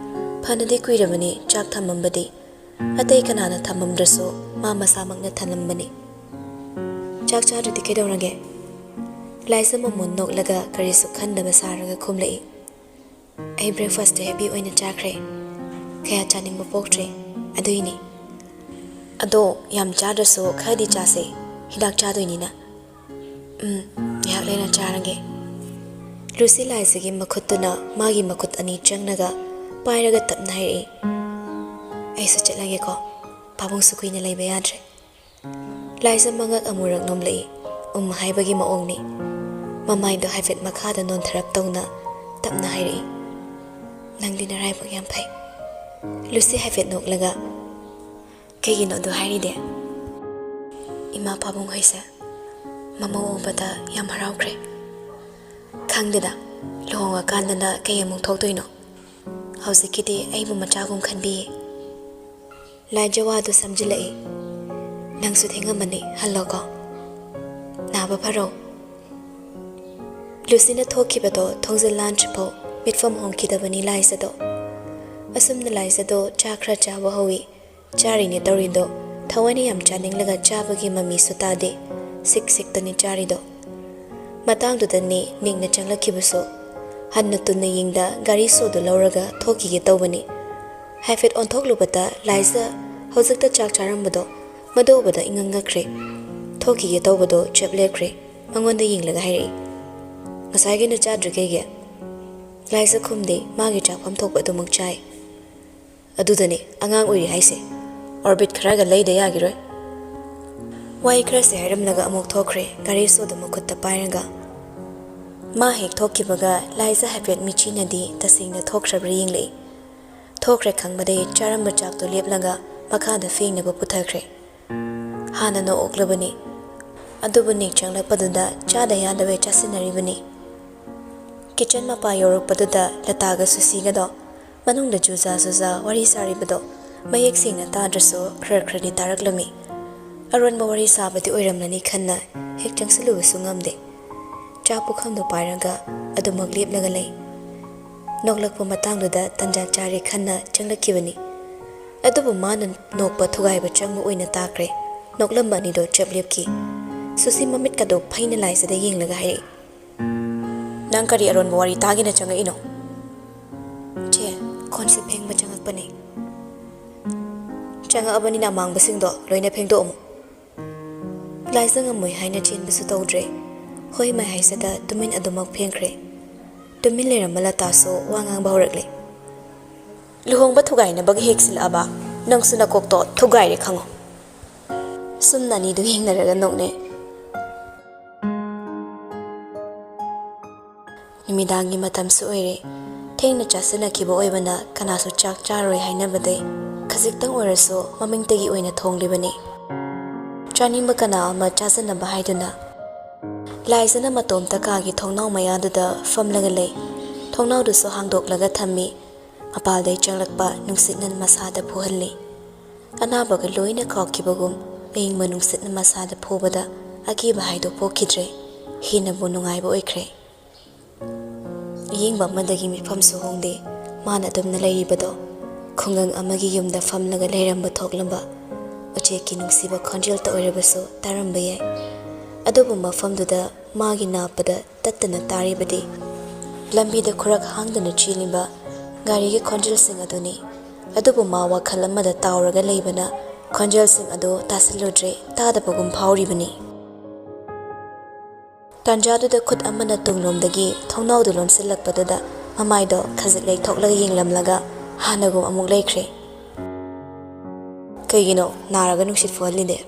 ꯐꯅꯗꯤ ꯀꯨꯏꯔꯕꯅꯤ ꯆꯥꯛ ꯊꯝꯃꯝꯕꯗꯤ꯫ ꯑꯇꯩ ꯀꯅꯥꯅ ꯊꯝꯃꯝꯗ꯭ꯔꯁꯨ ꯃꯥ ꯃꯁꯥꯃꯛꯅ ꯊꯝꯂꯝꯕꯅꯤ꯫ "ꯆꯥꯛ ꯆꯥꯗ꯭ꯔꯗꯤ ꯀꯩꯗꯧꯔꯒꯦ?" ꯂꯥꯏꯖ ꯃꯃꯣꯟ ꯅꯣꯛꯂꯒ ꯀꯔꯤꯁꯨ ꯈꯟꯗꯕ ꯁꯥꯔꯒ ꯈꯨꯝꯂꯛꯏ꯫ "ꯑꯩ breakfast heavy ꯑꯣꯏꯅ ꯆꯥꯈ꯭ꯔꯦ꯫ ꯀꯌꯥ ꯆꯥꯅꯤꯡꯕ ꯄꯣꯛꯇ꯭ꯔꯦ꯫ ꯑꯗꯨꯏꯅꯤ꯫" "ꯑꯗꯣ ꯌꯥꯝ ꯆꯥꯗ꯭ꯔꯁꯨ ꯈꯔꯗꯤ ꯆꯥꯁꯦ꯫ ꯍꯤꯗꯥꯛ ꯆꯥꯗꯣꯏꯅꯤꯅ꯫" "ꯎꯝ, ꯉꯥꯏꯍꯥꯛ ꯂꯩꯔ ꯆꯥꯔꯒꯦ꯫" ꯂꯨꯁꯤ ꯂꯥꯏꯖꯒꯤ ꯃꯈꯨꯠꯇꯨꯅ ꯃꯥꯒꯤ ꯃꯈꯨꯠ ꯑꯅꯤ ꯆꯪꯅꯒ ꯄꯥꯏꯔꯒ ꯇꯞꯅ ꯍꯥꯏꯔꯛꯏ, "ꯑꯩꯁꯨ ꯆꯠꯂꯒꯦꯀꯣ꯫ ꯄꯥꯕꯨꯡꯁꯨ ꯀꯨꯏꯅ ꯂꯩꯕ ꯌꯥꯗ꯭ꯔꯦ꯫" ꯂꯥꯏꯖ ꯃꯉꯛ ꯑꯃꯨꯔꯛ ꯅꯣꯝꯂꯛꯏ꯫ ꯎꯝ ꯍꯥꯏꯕꯒꯤ ꯃꯑꯣꯡꯅꯤ꯫ ꯃꯃꯥꯏꯗꯣ ꯍꯥꯏꯐꯦꯠ ꯃꯈꯥꯗ ꯅꯣꯟꯊꯔꯞ ꯇꯧꯅ ꯇꯞꯅ ꯍꯥꯏꯔꯛꯏ, "ꯅꯪꯗꯤ ꯅꯔꯥꯏꯕꯛ ꯌꯥꯝ ꯐꯩ꯫" ꯂꯨꯁꯤ ꯍꯥꯏꯐꯦꯠ ꯅꯣꯛꯂꯒ, "ꯀꯩꯒꯤꯅꯣ ꯑꯗꯨ ꯍꯥꯏꯔꯤꯗꯤ?" "ꯏꯃꯥ ꯄꯥꯕꯨꯡ ꯍꯣꯏꯁꯦ ꯃꯃꯧ ꯎꯕꯗ ꯌꯥꯝ ꯍꯔꯥꯎꯈ꯭ꯔꯦ꯫ ꯈꯪꯗꯦꯗ, ꯂꯨꯍꯣꯡꯉꯀꯥꯟꯗꯅ ꯀꯩ ꯑꯃꯨꯛ ꯊꯣꯛꯇꯣꯏꯅꯣ? ꯍꯧꯖꯤꯛꯀꯤꯗꯤ ꯑꯩꯕꯨ ꯃꯆꯥꯒꯨꯝ ꯈꯟꯕꯤꯌꯦ꯫" ꯂꯥꯏꯖ ꯋꯥꯗꯨ ꯁꯝꯖꯤꯜꯂꯛꯏ꯫ "ꯅꯪꯁꯨ ꯊꯦꯡꯉꯝꯃꯅꯤ, ꯍꯜꯂꯣꯀꯣ꯫" ꯅꯥꯕ ꯐꯔꯣ꯫ ꯂꯨꯁꯤꯅ ꯊꯣꯛꯈꯤꯕꯗꯣ ꯊꯣꯡꯖꯤꯜ ꯂꯥꯟꯗ꯭ꯔꯤꯐꯥꯎ ꯃꯤꯠꯐꯝ ꯍꯣꯡꯈꯤꯗꯕꯅꯤ ꯂꯥꯏꯖꯗꯣ꯫ ꯑꯁꯨꯝꯅ ꯂꯥꯏꯖꯗꯣ ꯆꯥ ꯈꯔ ꯆꯥꯕ ꯍꯧꯏ꯫ ꯆꯥꯔꯤꯅꯦ ꯇꯧꯔꯤꯗꯣ ꯊꯋꯥꯏꯅ ꯌꯥꯝ ꯆꯥꯅꯤꯡꯂꯒ ꯆꯥꯕꯒꯤ ꯃꯃꯤꯁꯨ ꯇꯥꯗꯦ꯫ ꯁꯤꯛ ꯁꯤꯛꯇꯅꯤ ꯆꯥꯔꯤꯗꯣ꯫ ꯃꯇꯥꯡꯗꯨꯗꯅꯤ ꯅꯤꯛꯅ ꯆꯪꯂꯛꯈꯤꯕꯁꯨ꯫ ꯍꯟꯅ ꯇꯨꯟꯅ ꯌꯦꯡꯗ ꯒꯥꯔꯤ ꯁꯣꯗꯨ ꯂꯧꯔꯒ ꯊꯣꯛꯈꯤꯒꯦ ꯇꯧꯕꯅꯤ꯫ ꯍꯥꯏꯐꯦꯠ ꯑꯣꯟꯊꯣꯛꯂꯨꯕꯗ ꯂꯥꯏꯖ ꯍꯧꯖꯤꯛꯇ ꯆꯥꯛ ꯆꯥꯔꯝꯕꯗꯣ ꯃꯗꯨ ꯎꯕꯗ ꯏꯉꯛ ꯉꯛꯈ꯭ꯔꯦ꯫ ꯊꯣꯛꯈꯤꯒꯦ ꯇꯧꯕꯗꯣ ꯆꯞ ꯂꯦꯞꯈ꯭ꯔꯦ꯫ ꯃꯉꯣꯟꯗ ꯌꯦꯡꯂꯒ ꯍꯥꯏꯔꯛꯏ, "ꯉꯁꯥꯏꯒꯤꯅ ꯆꯥꯗ꯭ꯔꯤ ꯀꯩꯒꯤ?" ꯂꯥꯏꯖ ꯈꯨꯝꯗꯦ, ꯃꯥꯒꯤ ꯆꯥꯐꯝ ꯊꯣꯛꯄ ꯑꯗꯨꯃꯛ ꯆꯥꯏ꯫ "ꯑꯗꯨꯗꯅꯦ ꯑꯉꯥꯡ ꯑꯣꯏꯔꯤ ꯍꯥꯏꯁꯦ꯫ ꯑꯣꯔꯕꯤꯠ ꯈꯔꯒ ꯂꯩꯗ ꯌꯥꯈꯤꯔꯣꯏ"꯫ ꯋꯥꯍꯩ ꯈꯔꯁꯦ ꯍꯥꯏꯔꯝꯂꯒ ꯑꯃꯨꯛ ꯊꯣꯛꯈ꯭ꯔꯦ, ꯒꯥꯔꯤ ꯁꯣꯗꯨ ꯃꯈꯨꯠꯇ ꯄꯥꯏꯔꯒ꯫ ꯃꯥ ꯍꯦꯛ ꯊꯣꯛꯈꯤꯕꯒ ꯂꯥꯏꯖ ꯍꯥꯏꯐꯦꯠ ꯃꯤꯠꯆꯤꯅꯗꯤ ꯇꯁꯦꯡꯅ ꯊꯣꯛꯈ꯭ꯔꯕ꯭ꯔꯥ ꯌꯦꯡꯂꯛꯏ꯫ ꯊꯣꯛꯈ꯭ꯔꯦ ꯈꯪꯕꯗꯩ ꯆꯥꯔꯝꯕ ꯆꯥꯛꯇꯣ ꯂꯦꯞꯂꯒ ꯃꯈꯥꯗ ꯐꯦꯡꯅꯕ ꯄꯨꯊꯈ꯭ꯔꯦ꯫ ꯍꯥꯟꯅꯅ ꯑꯣꯛꯂꯕꯅꯤ, ꯑꯗꯨꯕꯨ ꯅꯤꯛ ꯆꯪꯂꯛꯄꯗꯨꯗ ꯆꯥꯗ ꯌꯥꯗꯕꯩ ꯆꯥꯁꯤꯟꯅꯔꯤꯕꯅꯤ꯫ ꯀꯤꯆꯟ ꯃꯄꯥ ꯌꯧꯔꯛꯄꯗꯨꯗ ꯂꯇꯥꯒ ꯁꯨꯁꯤꯒꯗꯣ ꯃꯅꯨꯡꯗ ꯖꯨꯖꯥ ꯖꯨꯖꯥ ꯋꯥꯔꯤ ꯁꯥꯔꯤꯕꯗꯣ ꯃꯌꯦꯛ ꯁꯦꯡꯅ ꯇꯥꯗ꯭ꯔꯁꯨ ꯈꯔ ꯈꯔꯗꯤ ꯇꯥꯔꯛꯂꯝꯃꯤ꯫ ꯑꯔꯣꯟꯕ ꯋꯥꯔꯤ ꯁꯥꯕꯗꯤ ꯑꯣꯏꯔꯝꯂꯅꯤ ꯈꯟꯅ ꯍꯦꯛ ꯆꯪꯁꯤꯜꯂꯨꯕꯁꯨ ꯉꯝꯗꯦ꯫ ꯆꯥꯛ ꯄꯨꯈꯝꯗꯣ ꯄꯥꯏꯔꯒ ꯑꯗꯨꯃꯛ ꯂꯦꯞꯂꯒ ꯂꯩ꯫ ꯅꯣꯛꯂꯛꯄ ꯃꯇꯥꯡꯗꯨꯗ ꯇꯟꯖꯥ ꯆꯥꯔꯦ ꯈꯟꯅ ꯆꯪꯂꯛꯈꯤꯕꯅꯤ꯫ ꯑꯗꯨꯕꯨ ꯃꯥꯅ ꯅꯣꯛꯄ ꯊꯨꯒꯥꯏꯕ ꯆꯪꯕ ꯑꯣꯏꯅ ꯇꯥꯈ꯭ꯔꯦ꯫ ꯅꯣꯛꯂꯝꯕ ꯑꯅꯤꯗꯣ ꯆꯞ ꯂꯦꯞꯈꯤ꯫ ꯁꯨꯁꯤ ꯃꯃꯤꯠꯀꯗꯣ ꯐꯩꯅ ꯂꯥꯏꯖꯗ ꯌꯦꯡꯂꯒ ꯍꯥꯏꯔꯛꯏ, "ꯅꯪ ꯀꯔꯤ ꯑꯔꯣꯟꯕ ꯋꯥꯔꯤ ꯇꯥꯒꯦꯅ ꯆꯪꯉꯛꯏꯅꯣ?" "ꯆꯦ, ꯀꯣꯟꯁꯦ ꯐꯦꯡꯕ ꯆꯪꯉꯛꯄꯅꯦ꯫ ꯆꯪꯉꯛꯑꯕꯅꯤꯅ ꯑꯃꯥꯡꯕꯁꯤꯡꯗꯣ ꯂꯣꯏꯅ ꯐꯦꯡꯗꯣꯛꯑꯝꯃꯨ"꯫ ꯂꯥꯏꯖ ꯉꯝꯃꯣꯏ ꯍꯥꯏꯅ ꯆꯦꯟꯕꯁꯨ ꯇꯧꯗ꯭ꯔꯦ꯫ ꯍꯣꯏ ꯃꯥꯏ ꯍꯥꯏꯖꯗ ꯇꯨꯃꯤꯟ ꯑꯗꯨꯃꯛ ꯐꯦꯡꯈ꯭ꯔꯦ꯫ ꯇꯨꯃꯤꯟ ꯂꯩꯔꯝꯕ ꯂꯇꯥꯁꯨ ꯋꯥ ꯉꯥꯡꯕ ꯍꯧꯔꯛꯂꯦ꯫ "ꯂꯨꯍꯣꯡꯕ ꯊꯨꯒꯥꯏꯅꯕꯒ ꯍꯦꯛ ꯁꯤꯜꯂꯛꯑꯕ? ꯅꯪꯁꯨ ꯅꯀꯣꯛꯇꯣ ꯊꯨꯒꯥꯏꯔꯦ ꯈꯪꯉꯣ"꯫ ꯁꯨꯝꯅ ꯑꯅꯤꯗꯨ ꯌꯦꯡꯅꯔꯒ ꯅꯣꯛꯅꯩ꯫ ꯅꯨꯃꯤꯗꯥꯡꯒꯤ ꯃꯇꯝꯁꯨ ꯑꯣꯏꯔꯦ꯫ ꯊꯦꯡꯅ ꯆꯥꯁꯤꯟꯅꯈꯤꯕ ꯑꯣꯏꯕꯅ ꯀꯅꯥꯁꯨ ꯆꯥꯛ ꯆꯥꯔꯣꯏ ꯍꯥꯏꯅꯕꯗꯩ ꯈꯖꯤꯛꯇꯪ ꯑꯣꯏꯔꯁꯨ ꯃꯃꯤꯡꯇꯒꯤ ꯑꯣꯏꯅ ꯊꯣꯡꯂꯤꯕꯅꯤ꯫ ꯆꯥꯅꯤꯡꯕ ꯀꯅꯥ ꯑꯃ ꯆꯥꯖꯅꯕ ꯍꯥꯏꯗꯨꯅ ꯂꯥꯏꯖꯅ ꯃꯇꯣꯝꯇ ꯀꯥꯒꯤ ꯊꯣꯡꯅꯥꯎ ꯃꯌꯥꯗꯨꯗ ꯐꯝꯂꯒ ꯂꯩ꯫ ꯊꯣꯡꯅꯥꯎꯗꯨꯁꯨ ꯍꯥꯡꯗꯣꯛꯂꯒ ꯊꯝꯃꯤ꯫ ꯃꯄꯥꯜꯗꯩ ꯆꯪꯂꯛꯄ ꯅꯨꯡꯁꯤꯠꯅ ꯃꯁꯥꯗ ꯐꯨꯍꯜꯂꯤ꯫ ꯑꯅꯥꯕꯒ ꯂꯣꯏꯅ ꯀꯥꯎꯈꯤꯕꯒꯨꯝ ꯑꯏꯪꯕ ꯅꯨꯡꯁꯤꯠꯅ ꯃꯁꯥꯗ ꯐꯨꯕꯗ ꯑꯀꯤꯕ ꯍꯥꯏꯗꯣ ꯄꯣꯛꯈꯤꯗ꯭ꯔꯦ꯫ ꯍꯦꯟꯅꯕꯨ ꯅꯨꯡꯉꯥꯏꯕ ꯑꯣꯏꯈ꯭ꯔꯦ꯫ ꯌꯦꯡꯕ ꯑꯃꯗꯒꯤ ꯃꯤꯐꯝꯁꯨ ꯍꯣꯡꯗꯦ꯫ ꯃꯥꯅ ꯑꯗꯨꯝꯅ ꯂꯩꯔꯤꯕꯗꯣ ꯈꯨꯡꯒꯪ ꯑꯃꯒꯤ ꯌꯨꯝꯗ ꯐꯝꯂꯒ ꯂꯩꯔꯝꯕ ꯊꯣꯛꯂꯝꯕ ꯎꯆꯦꯛꯀꯤ ꯅꯨꯡꯁꯤꯕ ꯈꯣꯟꯖꯦꯜꯇ ꯑꯣꯏꯔꯕꯁꯨ ꯇꯥꯔꯝꯕ ꯌꯥꯏ꯫ ꯑꯗꯨꯕꯨ ꯃꯐꯝꯗꯨꯗ ꯃꯥꯒꯤ ꯅꯥꯞꯄꯗ ꯇꯠꯇꯅ ꯇꯥꯔꯤꯕꯗꯤ ꯂꯝꯕꯤꯗ ꯈꯨꯔꯛ ꯍꯥꯡꯗꯅ ꯆꯦꯜꯂꯤꯕ ꯒꯥꯔꯤꯒꯤ ꯈꯣꯟꯖꯦꯜꯁꯤꯡ ꯑꯗꯨꯅꯤ꯫ ꯑꯗꯨꯕꯨ ꯃꯥ ꯋꯥꯈꯜ ꯑꯃꯗ ꯇꯥꯎꯔꯒ ꯂꯩꯕꯅ ꯈꯣꯟꯖꯦꯜꯁꯤꯡ ꯑꯗꯨ ꯇꯥꯁꯤꯜꯂꯨꯗ꯭ꯔꯦ, ꯇꯥꯗꯕꯒꯨꯝ ꯐꯥꯎꯔꯤꯕꯅꯤ꯫ ꯇꯥꯟꯖꯥꯗꯨꯗ ꯈꯨꯠ ꯑꯃꯅ ꯇꯨꯡꯂꯣꯝꯗꯒꯤ ꯊꯣꯡꯅꯥꯎꯗꯨ ꯂꯣꯟꯁꯤꯜꯂꯛꯄꯗꯨꯗ ꯃꯃꯥꯏꯗꯣ ꯈꯖꯤꯛ ꯂꯩꯊꯣꯛꯂꯒ ꯌꯦꯡꯂꯝꯂꯒ ꯍꯥꯟꯅꯒꯨꯝ ꯑꯃꯨꯛ ꯂꯩꯈ꯭ꯔꯦ꯫ "ꯀꯩꯒꯤꯅꯣ ꯅꯥꯔꯒ ꯅꯨꯡꯁꯤꯠ ꯐꯨꯍꯜꯂꯤꯅꯦ?"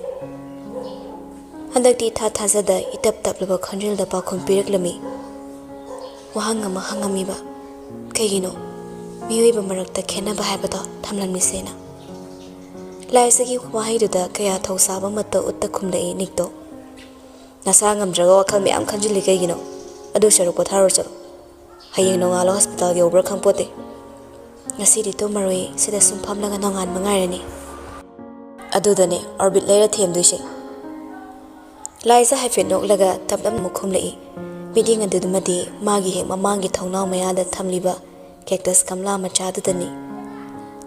ꯍꯟꯗꯛꯇꯤ ꯏꯊꯥ ꯊꯥꯖꯗ ꯏꯇꯞ ꯇꯞꯂꯕ ꯈꯣꯟꯖꯦꯜꯗ ꯄꯥꯎꯈꯨꯝ ꯄꯤꯔꯛꯂꯝꯃꯤ꯫ "ꯋꯥꯍꯪ ꯑꯃ ꯍꯪꯉꯝꯃꯤꯕ, ꯀꯩꯒꯤꯅꯣ ꯃꯤꯑꯣꯏꯕ ꯃꯔꯛꯇ ꯈꯦꯠꯅꯕ ꯍꯥꯏꯕꯗꯣ ꯊꯝꯂꯝꯃꯤꯁꯦꯅ?" ꯂꯥꯏꯖꯒꯤ ꯋꯥꯍꯩꯗꯨꯗ ꯀꯌꯥ ꯊꯧꯁꯥꯕ ꯑꯃꯠꯇ ꯎꯠꯇ ꯈꯨꯝꯂꯛꯏ ꯅꯤꯛꯇꯣ꯫ "ꯅꯁꯥ ꯉꯝꯗ꯭ꯔꯒ ꯋꯥꯈꯜ ꯃꯌꯥꯝ ꯈꯟꯖꯤꯜꯂꯤ ꯀꯩꯒꯤꯅꯣ? ꯑꯗꯨ ꯁꯔꯨꯛ ꯄꯣꯊꯥꯔꯣ ꯆꯠꯂꯣ꯫ ꯍꯌꯦꯡ ꯅꯣꯡꯉꯥꯜꯂꯣ ꯍꯣꯁꯄꯤꯇꯥꯜ ꯌꯧꯕ꯭ꯔꯥ ꯈꯪꯄꯣꯠꯇꯦ꯫ ꯉꯁꯤꯗꯤ ꯇꯨꯝꯃꯔꯣꯏ, ꯁꯤꯗ ꯁꯨꯝ ꯐꯝꯂꯒ ꯅꯣꯡꯉꯥꯟꯕ ꯉꯥꯏꯔꯅꯤ꯫ ꯑꯗꯨꯗꯅꯦ ꯑꯣꯔꯕꯤꯠ ꯂꯩꯔ ꯊꯦꯝꯗꯣꯏꯁꯦ꯫" ꯂꯥꯏꯖ ꯍꯥꯏꯐꯦꯠ ꯅꯣꯛꯂꯒ ꯇꯞ ꯇꯞꯅ ꯑꯃꯨꯛ ꯈꯨꯝꯂꯛꯏ꯫ ꯃꯤꯠꯌꯦꯡ ꯑꯗꯨꯃꯗꯤ ꯃꯥꯒꯤ ꯍꯦꯛ ꯃꯃꯥꯡꯒꯤ ꯊꯣꯡꯅꯥꯎ ꯃꯌꯥꯗ ꯊꯝꯂꯤꯕ ꯀꯦꯛꯇꯁ ꯒꯝꯂꯥ ꯃꯆꯥꯗꯨꯗꯅꯤ꯫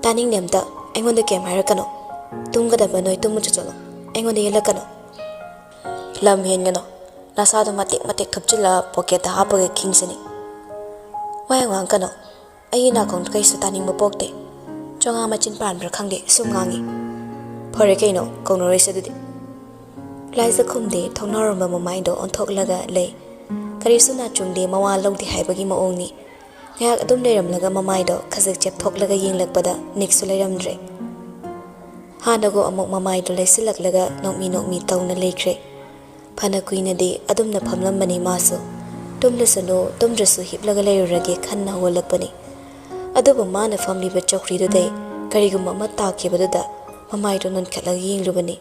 "ꯇꯥꯅꯤꯡꯗꯦ ꯑꯝꯇ꯫ ꯑꯩꯉꯣꯟꯗ ꯀꯩꯝ ꯍꯥꯏꯔꯛꯀꯅꯣ꯫ ꯇꯨꯝꯒꯗꯕ ꯅꯣꯏ ꯇꯨꯝꯃꯨ ꯆꯣ ꯆꯠꯂꯣ꯫ ꯑꯩꯉꯣꯟꯗ ꯌꯦꯠꯂꯛꯀꯅꯣ꯫" "ꯂꯝ ꯍꯦꯟꯒꯅꯣ꯫ ꯅꯁꯥꯗꯣ ꯃꯇꯦꯛ ꯃꯇꯦꯛ ꯊꯨꯞꯆꯤꯜꯂ ꯄꯣꯀꯦꯠꯇ ꯍꯥꯞꯄꯒ ꯈꯤꯡꯁꯅꯤ꯫ ꯋꯥ ꯌꯥꯝ ꯉꯥꯡꯀꯅꯣ꯫ ꯑꯩꯒꯤ ꯅꯥꯀꯣꯡꯗ ꯀꯩꯁꯨ ꯇꯥꯅꯤꯡꯕ ꯄꯣꯛꯇꯦ꯫ ꯆꯣꯉꯥ ꯃꯆꯤꯟ ꯄꯥꯟꯕ꯭ꯔꯥ ꯈꯪꯗꯦ, ꯁꯨꯝ ꯉꯥꯡꯉꯤ꯫ ꯐꯔꯦ ꯀꯩꯅꯣ, ꯀꯧꯅꯔꯣꯏꯁꯦ ꯑꯗꯨꯗꯤ꯫" ꯂꯥꯏꯖ ꯈꯨꯝꯗꯦ, ꯊꯣꯡꯅꯥꯎꯔꯣꯝꯕ ꯃꯃꯥꯏꯗꯣ ꯑꯣꯟꯊꯣꯛꯂꯒ ꯂꯩ꯫ ꯀꯔꯤꯁꯨ ꯅꯥꯆꯨꯡꯗꯦ, ꯃꯋꯥ ꯂꯧꯗꯦ ꯍꯥꯏꯕꯒꯤ ꯃꯑꯣꯡꯅꯤ꯫ ꯉꯥꯏꯍꯥꯛ ꯑꯗꯨꯝ ꯂꯩꯔꯝꯂꯒ ꯃꯃꯥꯏꯗꯣ ꯈꯖꯤꯛ ꯆꯦꯞꯊꯣꯛꯂꯒ ꯌꯦꯡꯂꯛꯄꯗ ꯅꯤꯛꯁꯨ ꯂꯩꯔꯝꯗ꯭ꯔꯦ꯫ ꯍꯥꯟꯅꯒꯨꯝ ꯑꯃꯨꯛ ꯃꯃꯥꯏꯗꯣ ꯂꯩꯁꯤꯜꯂꯛꯂꯒ ꯅꯣꯛꯃꯤ ꯅꯣꯛꯃꯤ ꯇꯧꯅ ꯂꯩꯈ꯭ꯔꯦ꯫ ꯐꯅ ꯀꯨꯏꯅꯗꯤ ꯑꯗꯨꯝꯅ ꯐꯝꯂꯝꯕꯅꯤ ꯃꯥꯁꯨ꯫ ꯇꯨꯝꯂꯁꯅꯨ, ꯇꯨꯝꯗ꯭ꯔꯁꯨ ꯍꯤꯞꯂꯒ ꯂꯩꯔꯨꯔꯒꯦ ꯈꯟꯅ ꯍꯧꯒꯠꯂꯛꯄꯅꯤ꯫ ꯑꯗꯨꯕꯨ ꯃꯥꯅ ꯐꯝꯂꯤꯕ ꯆꯧꯀ꯭ꯔꯤꯗꯨꯗꯩ ꯀꯔꯤꯒꯨꯝꯕ ꯑꯃ ꯇꯥꯈꯤꯕꯗꯨꯗ ꯃꯃꯥꯏꯗꯣ ꯅꯣꯟꯈꯠꯂꯒ ꯌꯦꯡꯂꯨꯕꯅꯤ꯫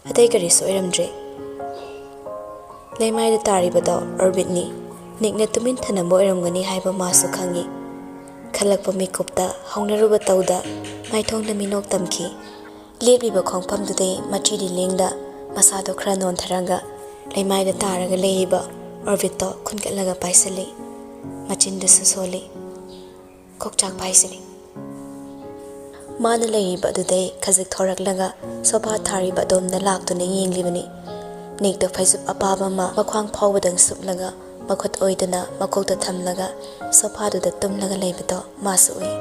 ꯑꯇꯩ ꯀꯔꯤꯁꯨ ꯑꯣꯏꯔꯝꯗ꯭ꯔꯦ꯫ ꯂꯩꯃꯥꯏꯗ ꯇꯥꯔꯤꯕꯗꯣ ꯑꯣꯔꯕꯤꯠꯅꯤ꯫ ꯅꯤꯛꯅ ꯇꯨꯃꯤꯟ ꯊꯅꯝꯕ ꯑꯣꯏꯔꯝꯒꯅꯤ ꯍꯥꯏꯕ ꯃꯥꯁꯨ ꯈꯪꯏ꯫ ꯈꯜꯂꯛꯄ ꯃꯤꯀꯨꯞꯇ ꯍꯧꯅꯔꯨꯕ ꯇꯧꯗ ꯃꯥꯏꯊꯣꯡꯗ ꯃꯤꯅꯣꯛ ꯇꯝꯈꯤ꯫ ꯂꯦꯞꯂꯤꯕ ꯈꯣꯡꯐꯝꯗꯨꯗꯩ ꯃꯆꯤꯗꯤ ꯂꯦꯡꯗ ꯃꯁꯥꯗꯣ ꯈꯔ ꯅꯣꯟꯊꯔꯒ ꯂꯩꯃꯥꯏꯗ ꯇꯥꯔꯒ ꯂꯩꯔꯤꯕ ꯑꯣꯔꯕꯤꯠꯇꯣ ꯈꯨꯟꯒꯠꯂꯒ ꯄꯥꯏꯁꯤꯜꯂꯤ꯫ ꯃꯆꯤꯟꯗꯁꯨ ꯁꯣꯜꯂꯤ꯫ ꯀꯣꯛꯆꯥꯛꯄ ꯍꯥꯏꯁꯤꯅꯤ꯫ ꯃꯥꯅ ꯂꯩꯔꯤꯕ ꯑꯗꯨꯗꯩ ꯈꯖꯤꯛ ꯊꯣꯔꯛꯂꯒ ꯁꯣꯐꯥ ꯊꯥꯔꯤꯕ ꯑꯗꯣꯝꯗ ꯂꯥꯛꯇꯨꯅ ꯌꯦꯡꯂꯤꯕꯅꯤ꯫ ꯅꯦꯛꯇ ꯐꯩꯖꯨꯞ ꯑꯄꯥꯕ ꯑꯃ ꯃꯈ꯭ꯋꯥꯡ ꯐꯥꯎꯕꯗꯪ ꯁꯨꯞꯂꯒ, ꯃꯈꯨꯠ ꯑꯣꯏꯗꯨꯅ ꯃꯀꯣꯛꯇ ꯊꯝꯂꯒ ꯁꯣꯐꯥꯗꯨꯗ ꯇꯨꯝꯂꯒ ꯂꯩꯕꯗꯣ ꯃꯥꯁꯨ ꯎꯏ꯫